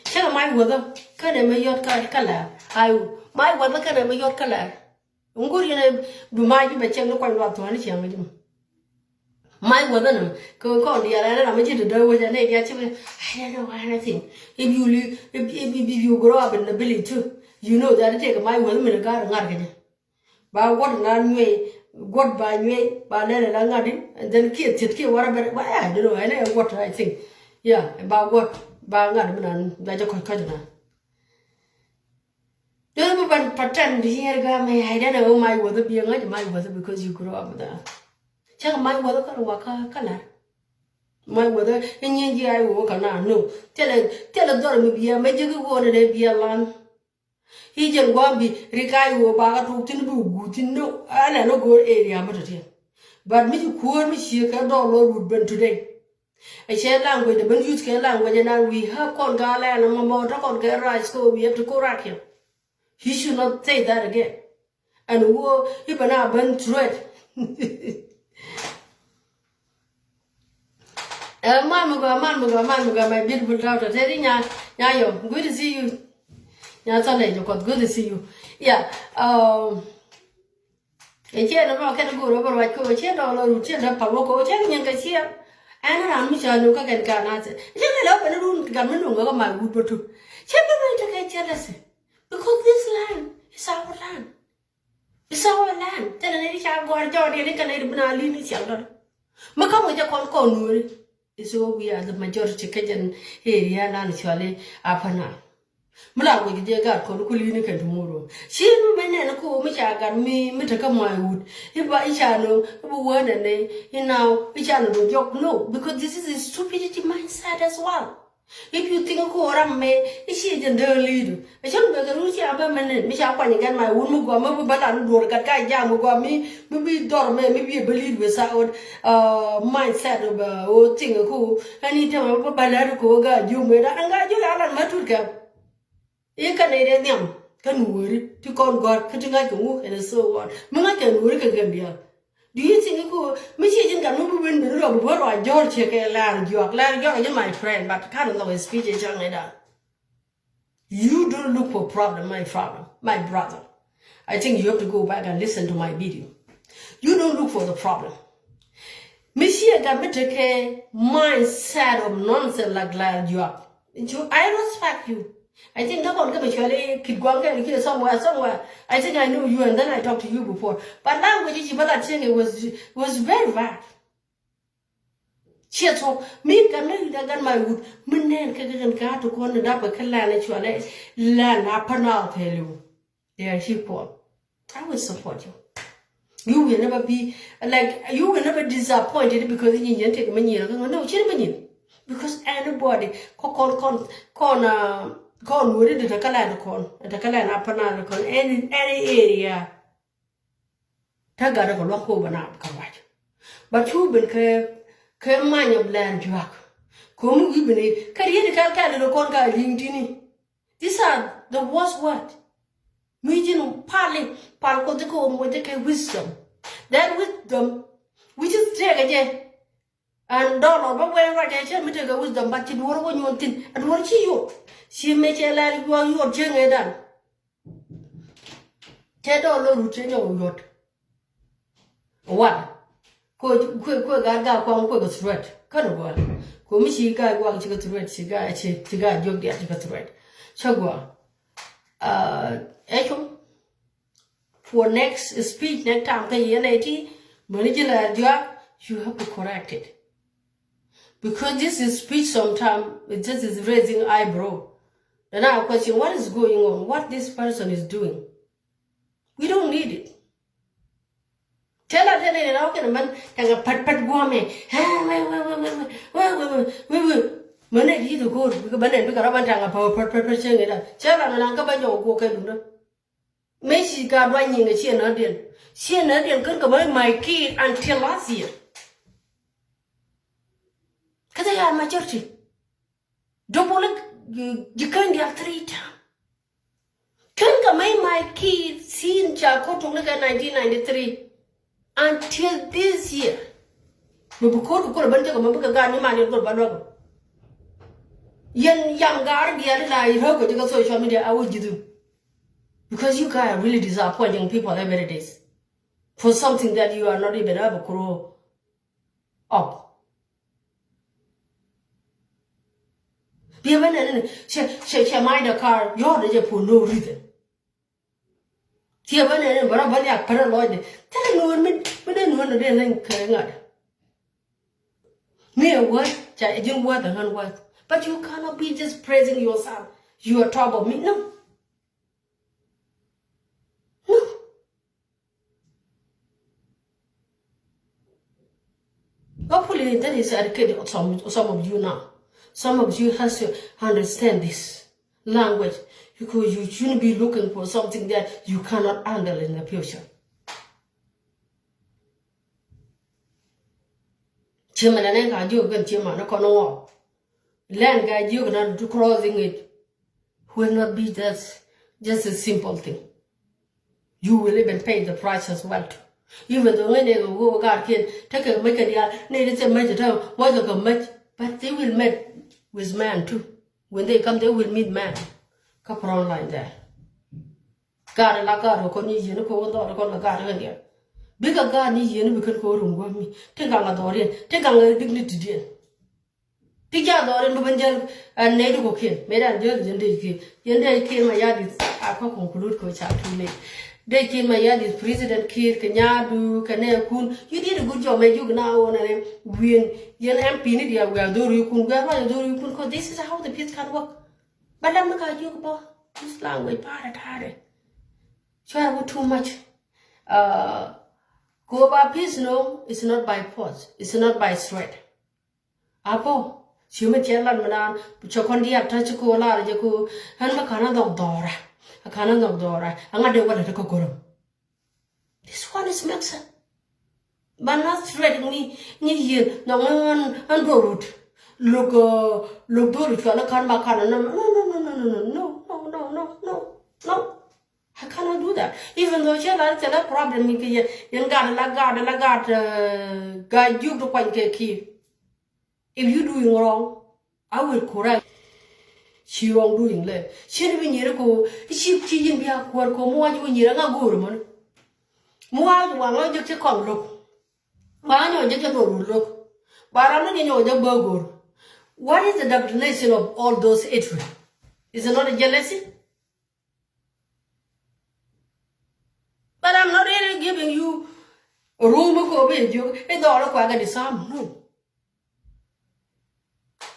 Cɛ ka ma iwop kɛn a mi yɔt ka lɛr a iwop ma iwop kɛn a mi yɔt ka lɛr. Ŋuɔ̱t yɛn ɛ bi mac ji̱ bɛ cɛŋ ni kuany luath thuɔ̱ɔ̱ni ciaŋ ji̱ mɔ. Mac wäthä nä kɛ kɔn diaal ɛn ram mi ci te dee wec ɛn ɛ diaal ci bi. I don't know anything. If you li-, if, if, if you grow up in the village too, you know that it take mac wäthä min ɛ ga̱r ŋa̱r kɛ jɛ. Ba guɔ̱t na nyuɛy, guɔ̱t ba nyuɛy ba lɛl ɛ la ŋa̱t in, and then kiɛ thiet kiɛ wara bɛ ba, I don't know ɛn ɛ guɔ̱t, I think. Yeah, ba guɔ̱t ba ŋa̱t min an ba jɛ kɔc kɔc na. Dee bi ban pretend here ga mɛ, I don't know, mac wäthä bi ŋa̱c mac wäthä because you grow up with that. Cak mac wäthä kä ruakä kä lar. Mac wäthä i̱ nyieny ji̱ a iwä kä na no. Thilɛ, thilɛ dhɔr mi bia mɛ ji̱ ki wä ni dee bia lan. I̱ jɛn gua̱a̱m bi rik a iwä ba kä tuk thin bi wä guut thin no. Alɛ ni go̱o̱r area mi tɔ̱ tiɛn. But mi ci kuäär mi cie kɛ dhɔr lɔ rut ben today. Ɛ cɛ language dɛ ben use kɛ language ɛnan we have kɔn gaa lɛ ɛn mɔmɔ tɔ kɔn kɛ rice kɛ we have to correct him. He should not say that again. And wo i̱ bɛ na ben threat. Ɛ man mi gɔaa, man mi gɔaa, man mi gɔaa, my beautiful daughter. Teri nya, nya yɔ, good to see you. Nya Sunday jɛ kɔth, good to see you. Yeah. Um, Ɛ ciɛ ni bä kɛn go̱o̱r bä ruac kɛ ɣöö ciɛ dɔɔl ɣöö ciɛ däp pal wä kɛ ɣöö ciɛ nyin kɛ ciɛ. Ɛn ram mi cä ni kä kɛn ka na thil ciɛ ni lɛ wä ben run gam mi nuŋ kä ma wut bä tu. Ciɛ bä ben tekɛ ciɛ lɛ thil. Because this land is our land. It's our land. Thilɛ ni ca gɔr jɔɔdiɛn ni kɛ ni di bi na li̱n ni ciɛ lɔt. Mi kä mɔ jɛ kɔn kɔn nuɔri. Is where we are the majority kä jɛn area lan cuali Upper Nile. Mi la guic jɛ gat kɔn ku li̱ni kɛn tomorrow. Ci mi mɛ nɛn ko mi ca gat mi, mi tekä my wood. Iba ica no, iba wä nɛn ni, you know, ica no do jɔk. No, because this is a stupidity mindset as well. If you think ko ram mɛ, ici jɛ ndɛ lidu. Ɛ cäŋ bɛ kɛ run cia bä mɛn ni mi ca kuany kɛn ma wun mi gɔaa mi bi bä lan duɔr gat ka jam mi gɔaa mi, mi bi dhɔr mɛ mi bi bä lead without, uh, mindset of, uh, o thing ko. Ɛn i̱ tɛmɛ bä bä lät ko ga jiök mɛ da ɛn ga jiök a lan ma tut kɛ. I̱ kɛn i̱ dee nhiam. Kä nuɔri ti kɔn gɔ̱r kä ti ŋa̱c kɛ ŋu and so on. Mi ŋa̱c kɛ nuɔri kɛ Gambia. Do you think iku mi ci ji̱n gat mi bi wen ben rɔ bi bä rɔ a jɔr cɛ kɛ Lɛr Juak? Lɛr Juak is my friend, but kind of speech is young. You don't look for problem, my problem, my brother. I think you have to go back and listen to my video. You don't look for the problem. Mi ci a gat mi tekɛ mindset of nonsense like Lɛr Juak. I respect you. I think that one kɛ mi cuali kid guang kɛ kid somewhere, somewhere. I think I knew you and then I talked to you before. But language ci bä la tiɛŋ, it was, it was very bad. Ciɛ thuɔ̱k mi gat mi da gat my wood mi nɛn kɛ kɛ kɛ kɛ ti kɔn ni dap kɛ kɛ lɛn cualɛ lɛn a pä na pɛliw. They are equal. I will support you. You will never be, like, you will never disappointed because you nyin tek mi nyin kɛ no, ci ni mi nyin. Because anybody kɔ kɔn kɔn kɔn uh, kɔn wuri di ta kala di kɔn ta kala na pä na di kɔn any any area. Ta gat kɛ luak ko bana ka wac. But cu ben kɛ kɛ many of Lɛr Juak. Ko mi wi̱i̱ ben kɛ riet kal kal di kɔn ka liŋ tini. These are the worst word. Mi ji̱n pali pal ko ti ko mo ti kɛ wisdom. That wisdom which is take a jɛ. And dɔlɔ bä wee ruac ɛ cɛ mi tekɛ wisdom, but ci duɔr wä nyuɔn thin a duɔr ci yot. Ci mëë cɛ lɛl yuɔk yot cɛ ŋee dan. Cɛ dɔlɔ rut cɛ nyɔk yot. Wat kuɛ kuɛ kuɛ gat gaa kuaŋ kuɛ kɛ threat kän gual. Kuɛ mi ci gaa guaŋ ci kɛ threat, ci gaa ci ci gaa jiök diaal ci kɛ threat. Cä gual. Ɛ cum. For next speech next time kä yɛn ɛ ti mäni ji̱ Lɛr Juak, you have to correct it. Because this is speech sometimes it just is raising eyebrow. Then I question what is going on, what this person is doing. We don't need it. Tell us then in our kind of man, tanga pat pat guame. Mane di the good because banen bika raban tanga pat pat pat pat chenge da. Chala na nanga banyo go keduna. Mëë ci ka duany nyiŋ ɛ ciɛ nädiɛn. Ciɛ nädiɛn kän kɛ mäc my kid until last year. Kä thɛ ya majority. Double ji̱ käny diaal three time. Kän kɛ mäc my kid sin ca ko̱r tok ni kɛ nineteen ninety-three until this year. Mi bi ko̱r kɛ kol ɛ ben jɛ kɛ mɛ bikɛ gaat ni man yɛn kol ba luäk. Yɛn yam gaari diaal ila i̱ röök kɛ jɛ kɛ social media a wä ji̱thu. Because you guys are really disappointing people every day for something that you are not even able to grow up. Biɛ bä nɛn ni cɛ cɛ cɛ mac dɛ kar yɔr dɛ jɛ for no reason. Tiɛ bä nɛn ni bä rɔ bä liak pärä lɔcdɛ thilɛ nuɔ̱ɔ̱n mi mi dee nuɔ̱ɔ̱n dɛ dee nɛn kɛ ŋa̱t. Mi ɛ wä ca ji̱n wä dɛ ŋän wä. But you cannot be just praising yourself. You are top of me. No. No. Hopefully that is educated some, some of you now. Some of you has to understand this language because you shouldn't be looking for something that you cannot handle in the future. Chairman, I think I do again, Chairman, I can't know. Land guy, you cannot do crossing it. Will not be just, just a simple thing. You will even pay the price as well too. Even though ŋäcnɛ kɛ ɣöö gaatkiɛn tekɛ mäc kɛ diaal, nɛy ti thil mäc te täämɛ, muɔckɛ kɛ mäc, but they will meet with man too. When they come, they will meet man. Kä front line there. Gaat la gaat kɛ kɔn ni yieen kɛ ɣöö dhɔr kɔn kɛ gaat kɛ diaal. Bikɛ gaat ni yieen bi kɛn kɛ ɣöö rum guämi. Tin kaŋ a dhɔriɛn, tin kaŋ a dignity diɛn. Ti ca dhɔr in bi ben jäl, ɛ, nɛy ti kɔ̱kiɛn. Mëë dan jäl jɛn dee kiɛn. Jɛn dee kiɛn ma yadith a kä conclude kɛ ca too late. Dee kiɛn ma yadith president kiɛn kɛ nyaadu kɛ nɛɛkun. You did a good job, mɛ juk na wä nɛ wi̱i̱n. Yɛn M P ni diaal wiaa dhor yikun, wiaa ruac dhor yikun, 'cause this is how the peace can work. Ba lam ni ka jiök bä, this language parɛ ta̱a̱dɛ. Cuarɛ wä too much. Uh, kɛ ɣöö ba peace no, it's not by force, it's not by threat. Apɔ, ci mi tiɛt lat mi naan, cɛ kɔn diaal ta̱ ci kɛ ɣöö lar jɛ kɛ ɣöö ɣän mi ka̱n a nhɔk dhɔra, a ka̱n a nhɔk dhɔra, a ŋa̱t dee wä lät kä go̱rä. This one is make sense. But not threat ni, ni yieen, nhɔk ɣän, ɣän, ɣän duɔl rut. Lo̱k, uh, lo̱k dholi cual i̱ ka̱n ma ka̱n a nɔm. No, no, no, no, no, no, no, no, no, no, no, no. I cannot do that. Even though cɛ la cɛ la problem mi kɛ yɛ, yɛn gat la gat la gat, uh, gat juk di kuany kɛ kiir. If you doing wrong, I will correct. Ci wrong doing lɛ. Ci ni bi nyiri ko, ci ci yin bi a kuɔr ko, mu wa ju nyiri ŋa go̱o̱r mɔni. Mu wa ju wa ŋa jek ci kɔŋ lo̱k. Ba nyɔ jɛ jɛ dɔr wul lok. Ba ram ni nyɔ jɛ bä gor. What is the definition of all those hatred? Is it not a jealousy? But I'm not really giving you room ko be jok. It's all kwa ga disarm. No.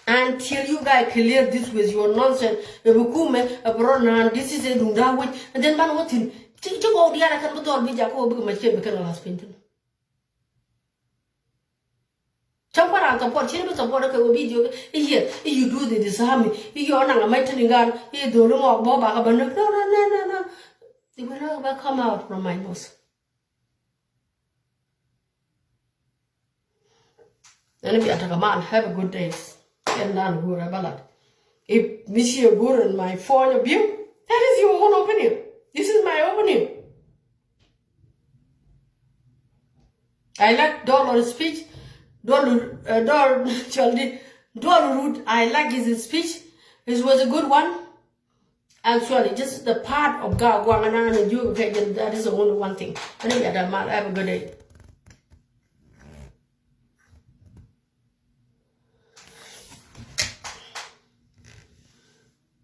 Until you guys clear this with your nonsense. Ebe kume, ebe rɔ nan, this is a dunda wit. And then ban watin. Ti ti go diara kan betul bi jako bi ma chen bi kan last painting. Cam kua ran support, cini bi support kɛ wä video kɛ iye, iye do the disarm, iye ɔnaŋ amɛ tini ŋa̱r, iye dholi ŋɔk bɔ bakɛ bä näk. No, no, no, no, no. It will never come out from my nose. Ɛn bia tekɛ mal, have a good day. Kɛn dan go̱o̱rɛ bä lat. If mi ci a go̱o̱r in my point of view, that is your own opinion. This is my opinion. I like Dollar speech. Dollar, uh, Dollar, actually, Dollar Root, I like his speech. It was a good one. Actually, just the part of Ga Guang and Anna Ju, okay, that is the only one thing. Anyway, have a good day.